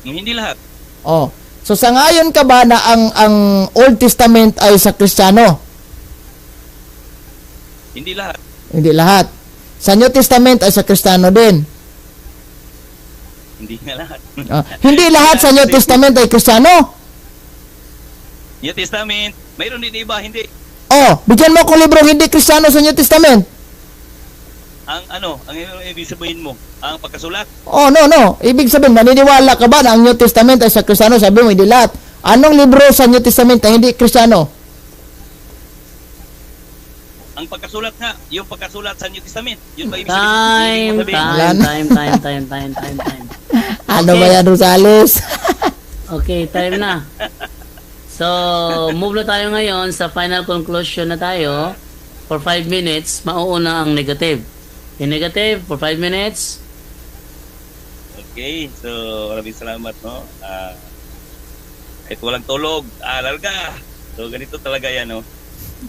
S3: Hindi lahat.
S2: Oh. So sangayon ka ba na ang Old Testament ay sa Kristiyano?
S3: Hindi lahat.
S2: Hindi lahat. Sa New Testament ay sa Kristiyano din.
S3: Hindi nga lahat.
S2: Hindi lahat sa New Testament ay Kristiyano.
S3: New Testament, mayroon din iba, hindi.
S2: Oh, bigyan mo akong librong hindi Kristiyano sa New Testament.
S3: Ang ibig sabihin mo, ang pagkasulat,
S2: Oh, no. Ibig sabihin, maniniwala ka ba na ang New Testament ay sa Kristiyano? Sabi mo, hindi lahat. Anong libro sa New Testament na hindi Kristiyano?
S3: ang pagkasulat nga, yung pagkasulat sa New Testament, yun ba ibig
S1: Time.
S3: sabihin?
S2: Ano
S3: Okay.
S2: ba yan, Rosales?
S1: Okay, time na. So, move na tayo ngayon sa final conclusion na tayo. For 5 minutes, mauuna ang negative. Yung negative, for 5 minutes.
S3: Okay, so maraming salamat, no? Kahit walang tulog, aral ka. So ganito talaga yan, no?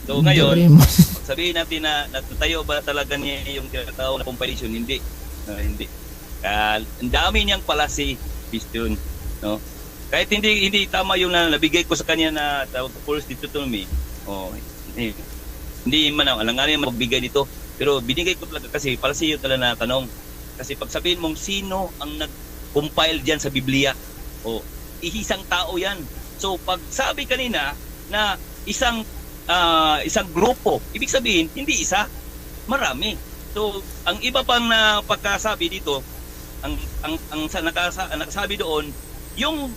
S3: So ngayon, sabihin natin na natatayo ba talaga niya yung tinatawag na compilation? Hindi. Hindi. Ang dami niyang pala si Christian, no? Kahit hindi tama yung nabigay ko sa kanya na tawag ko false dichotomy. Hindi man alanganin magbigay dito. Pero binigay ko talaga kasi para sa iyo talaga na tanong. Kasi pag sabihin mong sino ang nag-compile diyan sa Biblia, isang tao 'yan. So pag sabi kanina na isang grupo, ibig sabihin hindi isa, marami. So ang iba pang na pagkasabi dito, ang nakasabi doon, yung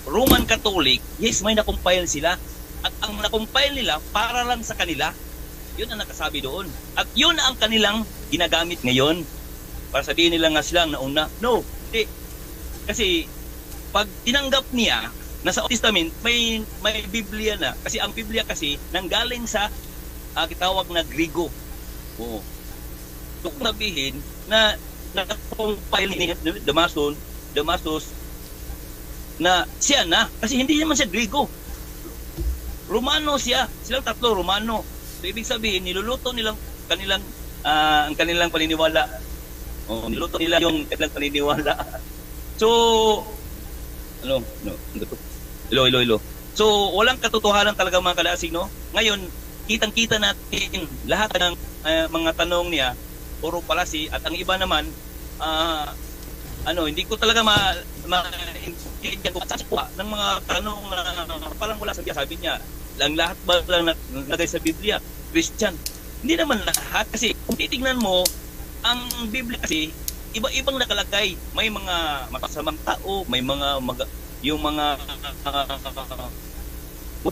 S3: Roman Catholic, yes, may na-compile sila. At ang na-compile nila para lang sa kanila. Yun ang nakasabi doon. At yun ang kanilang ginagamit ngayon. Para sabihin nila nga sila ang nauna. No, hindi. Kasi pag tinanggap niya na sa Old Testament may Biblia na. Kasi ang Biblia kasi nanggaling sa kitawag na Grigo. Oo. So kung sabihin na na-compile ni Damasus na siya na. Kasi hindi naman siya Grigo. Romano siya. Silang tatlo, Romano. So, ibig sabihin, niluluto nilang ang kanilang paniniwala. Niluto nila yung kanilang paniniwala. So, Hello. So, walang katotohanan talaga mga kalasing, no? Ngayon, kitang-kita natin lahat ng mga tanong niya, puro palasi, at ang iba naman, hindi ko talaga maintindihan kung saan ng mga tanong na parang wala sabi niya. Ang lahat ba lang naglagay sa Biblia? Christian. Hindi naman lahat kasi kung titignan mo, ang Biblia kasi iba-ibang nakalagay. May mga makasamang tao, may yung mga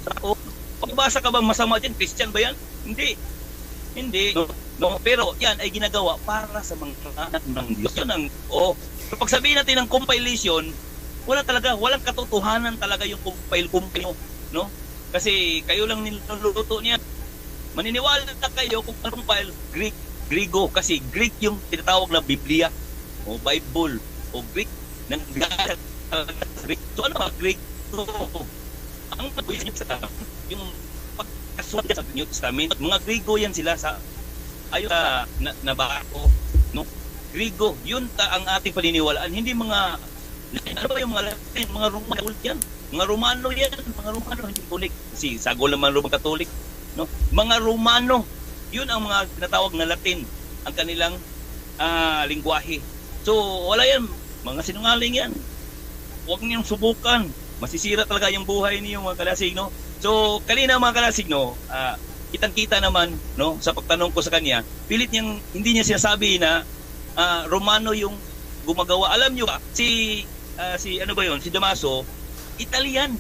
S3: tao. Pagbasa ka bang masama dyan? Christian ba yan? Hindi. No, pero yan ay ginagawa para sa mga anak ng Diyos. So pag sabihin natin ng compilation, walang katotohanan talaga yung compile, no? Kasi kayo lang niluluto niya. Maniniwala na kayo kung anong compile Grigo, kasi Greek yung tinatawag na Biblia o Bible o Greek ng Greek. So ano ba Greek? So, ang yung pagkasulat sa New Testament, mga Grigo yan sila sa ayon na barko, no? Grigo, yun ang ating paniniwalaan, hindi mga ano ba yung mga Latin, mga Romano yan. Mga Romano, hindi Catholic. kasi sagol naman Roman Catholic, no? Mga Romano, yun ang mga tinatawag na Latin, ang kanilang lingwahe. So, wala yan. Mga sinungaling yan. Huwag niyong subukan. Masisira talaga yung buhay niyo, mga kalasig, no? So, kanina mga kalasig, no, kitang-kita naman, no, sa pagtanong ko sa kanya, pilit niyang, hindi niya sinasabi na Romano yung gumagawa. Alam niyo ba, si ano ba yun, si Damaso, Italian.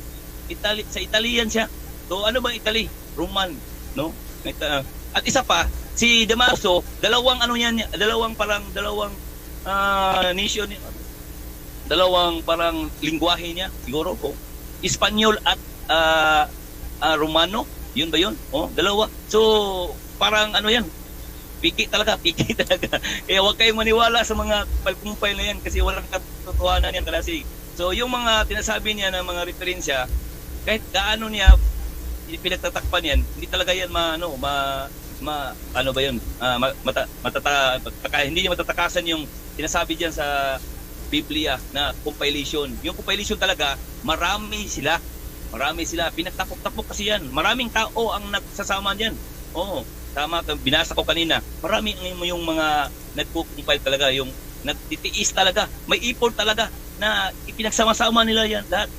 S3: Sa Italian siya. So, ano ba Italy? Roman, no? At isa pa, si Damaso, dalawang nation, dalawang parang lingwahe niya, siguro po. Espanyol at Romano, yun ba yun? Oh, dalawa. So, parang ano yan, piki talaga. Kaya huwag kayong maniwala sa mga palkumpay na yan kasi walang katotohanan yan kasi. So, yung mga tinasabi niya ng mga referensya, kahit gaano niya pinagtatakpan yan, hindi talaga yan hindi niya matatakasan yung sinasabi diyan sa Biblia na compilation. Yung compilation talaga, marami sila, pinagtapok-tapok kasi yan. Maraming tao ang nagsasama diyan. Oo, tama, binasa ko kanina. Marami yung mga nagko-compile talaga, yung nagtitiis talaga, may effort talaga na ipinagsama-sama nila yan lahat.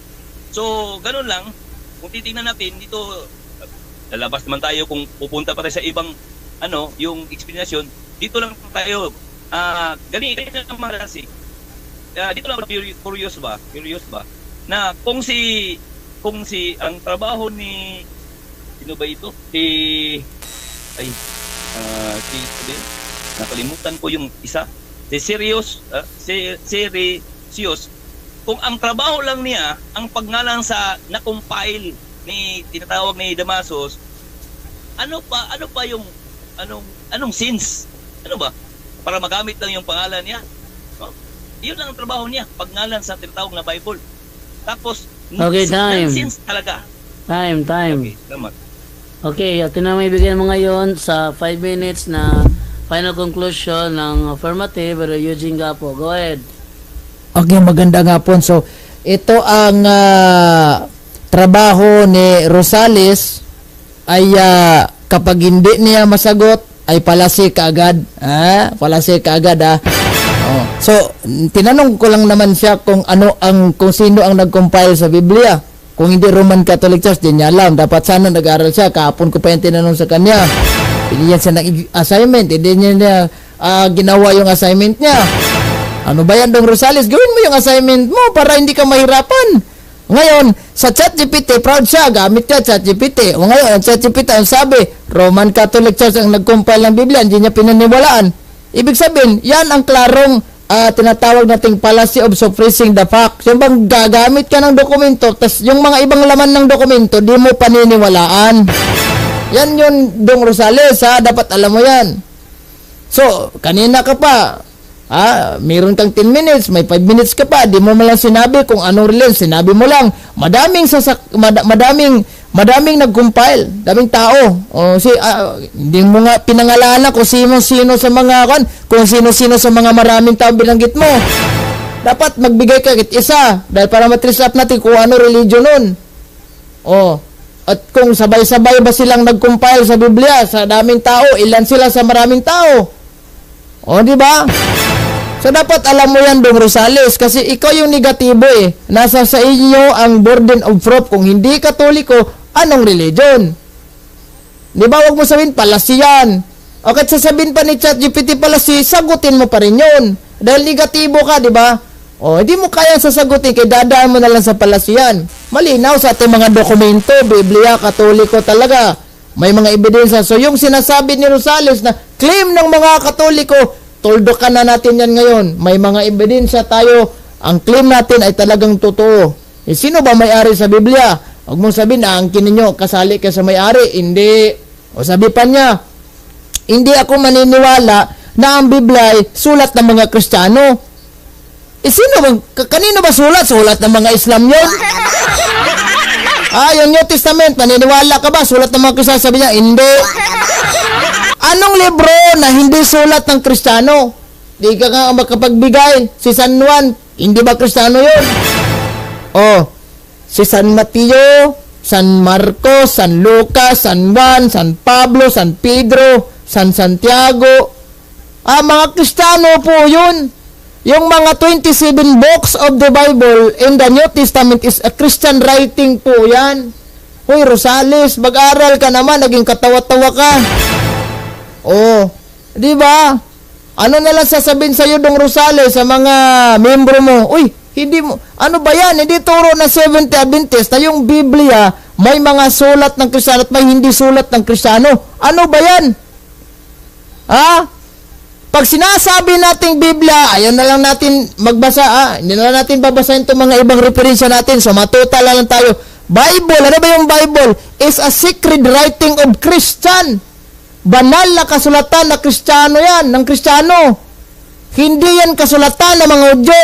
S3: So, ganun lang. Kung titingnan natin dito, lalabas naman tayo kung pupunta pa tayo sa ibang yung explanation. Dito lang tayo. Ganito ang marasi. Dito lang curious ba na kung si ang trabaho ni sino ba ito? Nakalimutan ko yung isa. Si Sirius, kung ang trabaho lang niya ang pagngalan sa na-compile ni tinatawag ni Damasus, ano pa yung anong sins? Ano ba? Para magamit lang yung pangalan niya. No? Yun lang ang trabaho niya, pagngalan sa tinatawag na Bible. Tapos
S1: Okay, time.
S3: sins talaga.
S1: Time.
S3: Okay, salamat.
S1: Okay, at na may bigyan mo ngayon sa 5 minutes na final conclusion ng affirmative pero Eugene Gapo. Go ahead.
S2: Okay, maganda nga po. So, ito ang trabaho ni Rosales ay kapag hindi niya masagot ay palasi kaagad. Palasi kaagad. Oh. So, tinanong ko lang naman siya kung sino ang nag-compile sa Biblia. Kung hindi Roman Catholic Church, di niya alam. Dapat sana nag-aaral siya. Kahapon ko pa yung tinanong sa kanya. Binigyan siya ng assignment. Hindi niya ginawa yung assignment niya. Ano ba yan, Dong Rosales? Gawin mo yung assignment mo para hindi ka mahirapan. Ngayon, sa ChatGPT, proud siya. Gamit niya ChatGPT. O ngayon, ang ChatGPT ang sabi, Roman Catholic Church ang nag-compile ng Biblia. Hindi niya pinaniwalaan. Ibig sabihin, yan ang klarong tinatawag nating fallacy of suppressing the facts. Yung bang gagamit ka ng dokumento, tas yung mga ibang laman ng dokumento, di mo paniniwalaan. Yan yun, Dong Rosales, dapat alam mo yan. So, kanina ka pa, meron kang 10 minutes, may 5 minutes ka pa, di mo malang sinabi kung anong relate, sinabi mo lang, madaming nag-compile, daming tao. Hindi mo nga pinangalanan kung sino-sino sa mga maraming tao binanggit mo. Dapat magbigay ka kahit isa, dahil para matrace up natin kung ano religion nun. At kung sabay-sabay ba silang nag-compile sa Biblia, sa daming tao, ilan sila sa maraming tao? Di ba? So, dapat alam mo yan, Dong Rosales, kasi ikaw yung negatibo eh. Nasa sa inyo ang burden of proof. Kung hindi Katoliko, anong religion? Di ba, huwag mo sabihin, palasi yan. O kahit sasabihin pa ni ChatGPT palasi, sagutin mo pa rin yun. Dahil negatibo ka, di ba? Hindi mo kaya sasagutin, kaya dadaan mo na lang sa palasi yan. Malinaw sa ating mga dokumento, Biblia, Katoliko talaga. May mga ebidensya. So, yung sinasabi ni Rosales na claim ng mga Katoliko, tuldukan na natin yan ngayon. May mga ebidensya tayo. Ang claim natin ay talagang totoo. Sino ba may-ari sa Biblia? Huwag mong sabihin na angkin ninyo, kasali ka sa may-ari. Hindi. O sabi pa niya, hindi ako maniniwala na ang Biblia ay sulat ng mga Kristiyano. Kanino ba sulat? Sulat ng mga Islam yun? Yung New Testament, maniniwala ka ba? Sulat ng mga Kristiyano? Sabi niya, hindi. Anong libro na hindi sulat ng Kristiyano? Di ka nga makapagbigay. Si San Juan, hindi ba Kristiyano yun? Si San Mateo, San Marcos, San Lucas, San Juan, San Pablo, San Pedro, San Santiago. Mga Kristiyano po yun. Yung mga 27 books of the Bible in the New Testament is a Christian writing po yan. Hoy, Rosales, mag-aral ka naman, naging katawa-tawa ka. Oh, di ba? Ano na lang sasabihin sa'yo dong Rosales sa mga membro mo? Uy, hindi mo, ano ba yan? Hindi turo na Seventh Adventist na yung Biblia may mga sulat ng Kristiyano at may hindi sulat ng Kristiyano. Ano ba yan? Pag sinasabi nating Biblia, ayaw na lang natin magbasa. Hindi na lang natin babasahin itong mga ibang referensya natin. So matuta lang tayo. Bible, ano ba yung Bible? Is a sacred writing of Christian. Banal na kasulatan na Kristiyano yan, ng Kristiyano. Hindi yan kasulatan ng mga Hudyo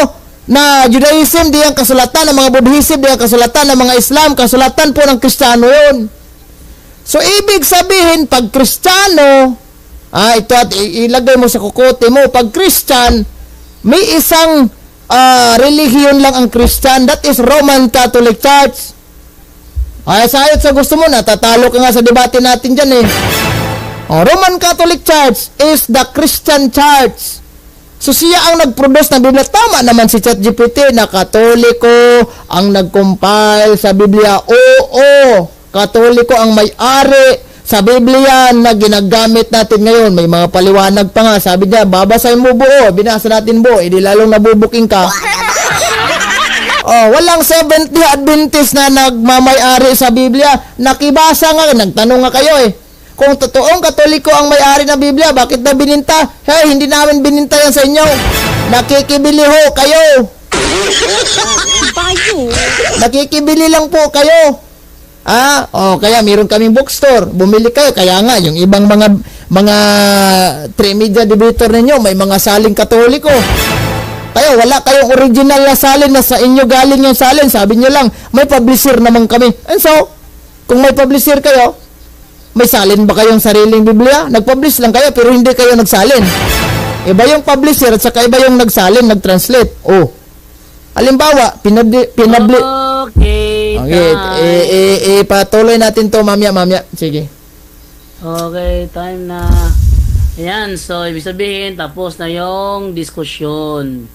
S2: na Judaism, di yan kasulatan ng mga Buddhism, di yan kasulatan ng mga Islam, kasulatan po ng Kristiyano yun. So, ibig sabihin, pag Kristiyano, ito at ilagay mo sa kukote mo, pag Christian, may isang relihiyon lang ang Christian, that is Roman Catholic Church. Sayot sa gusto mo, natatalo ka nga sa debate natin dyan eh. Roman Catholic Church is the Christian Church. So siya ang nag-produce ng Biblia. Tama naman si ChatGPT na Katoliko ang nag-compile sa Biblia. Oo, Katoliko ang may-ari sa Biblia na ginagamit natin ngayon. May mga paliwanag pa nga. Sabi niya, babasahin mo buo. Binasa natin buo. Hindi lalong nabubuking ka. Walang Seventh Day Adventist na nagmamay-ari sa Biblia. Nakibasa nga. Nagtanong nga kayo eh. Kung totoong Katoliko ang may-ari ng Biblia, bakit na bininta? Hey, hindi namin bininta yan sa inyo. Nakikibili ho kayo. Nakikibili lang po kayo. Kaya meron kaming bookstore. Bumili kayo. Kaya nga, yung ibang mga tri-media debater ninyo, may mga saling Katoliko. Kayo, wala kayong original na salin na sa inyo galing yung salin. Sabi nyo lang, may publisher naman kami. And so, kung may publisher kayo, may salin ba kayong sariling Biblia? Nag-publish lang kayo pero hindi kayo nagsalin. Iba yung publisher at saka iba yung nagsalin, nag-translate. Halimbawa,
S1: Okay,
S2: patuloy natin to mamaya. Sige.
S1: Okay, time na. Ayan, so ibig sabihin tapos na yung diskusyon.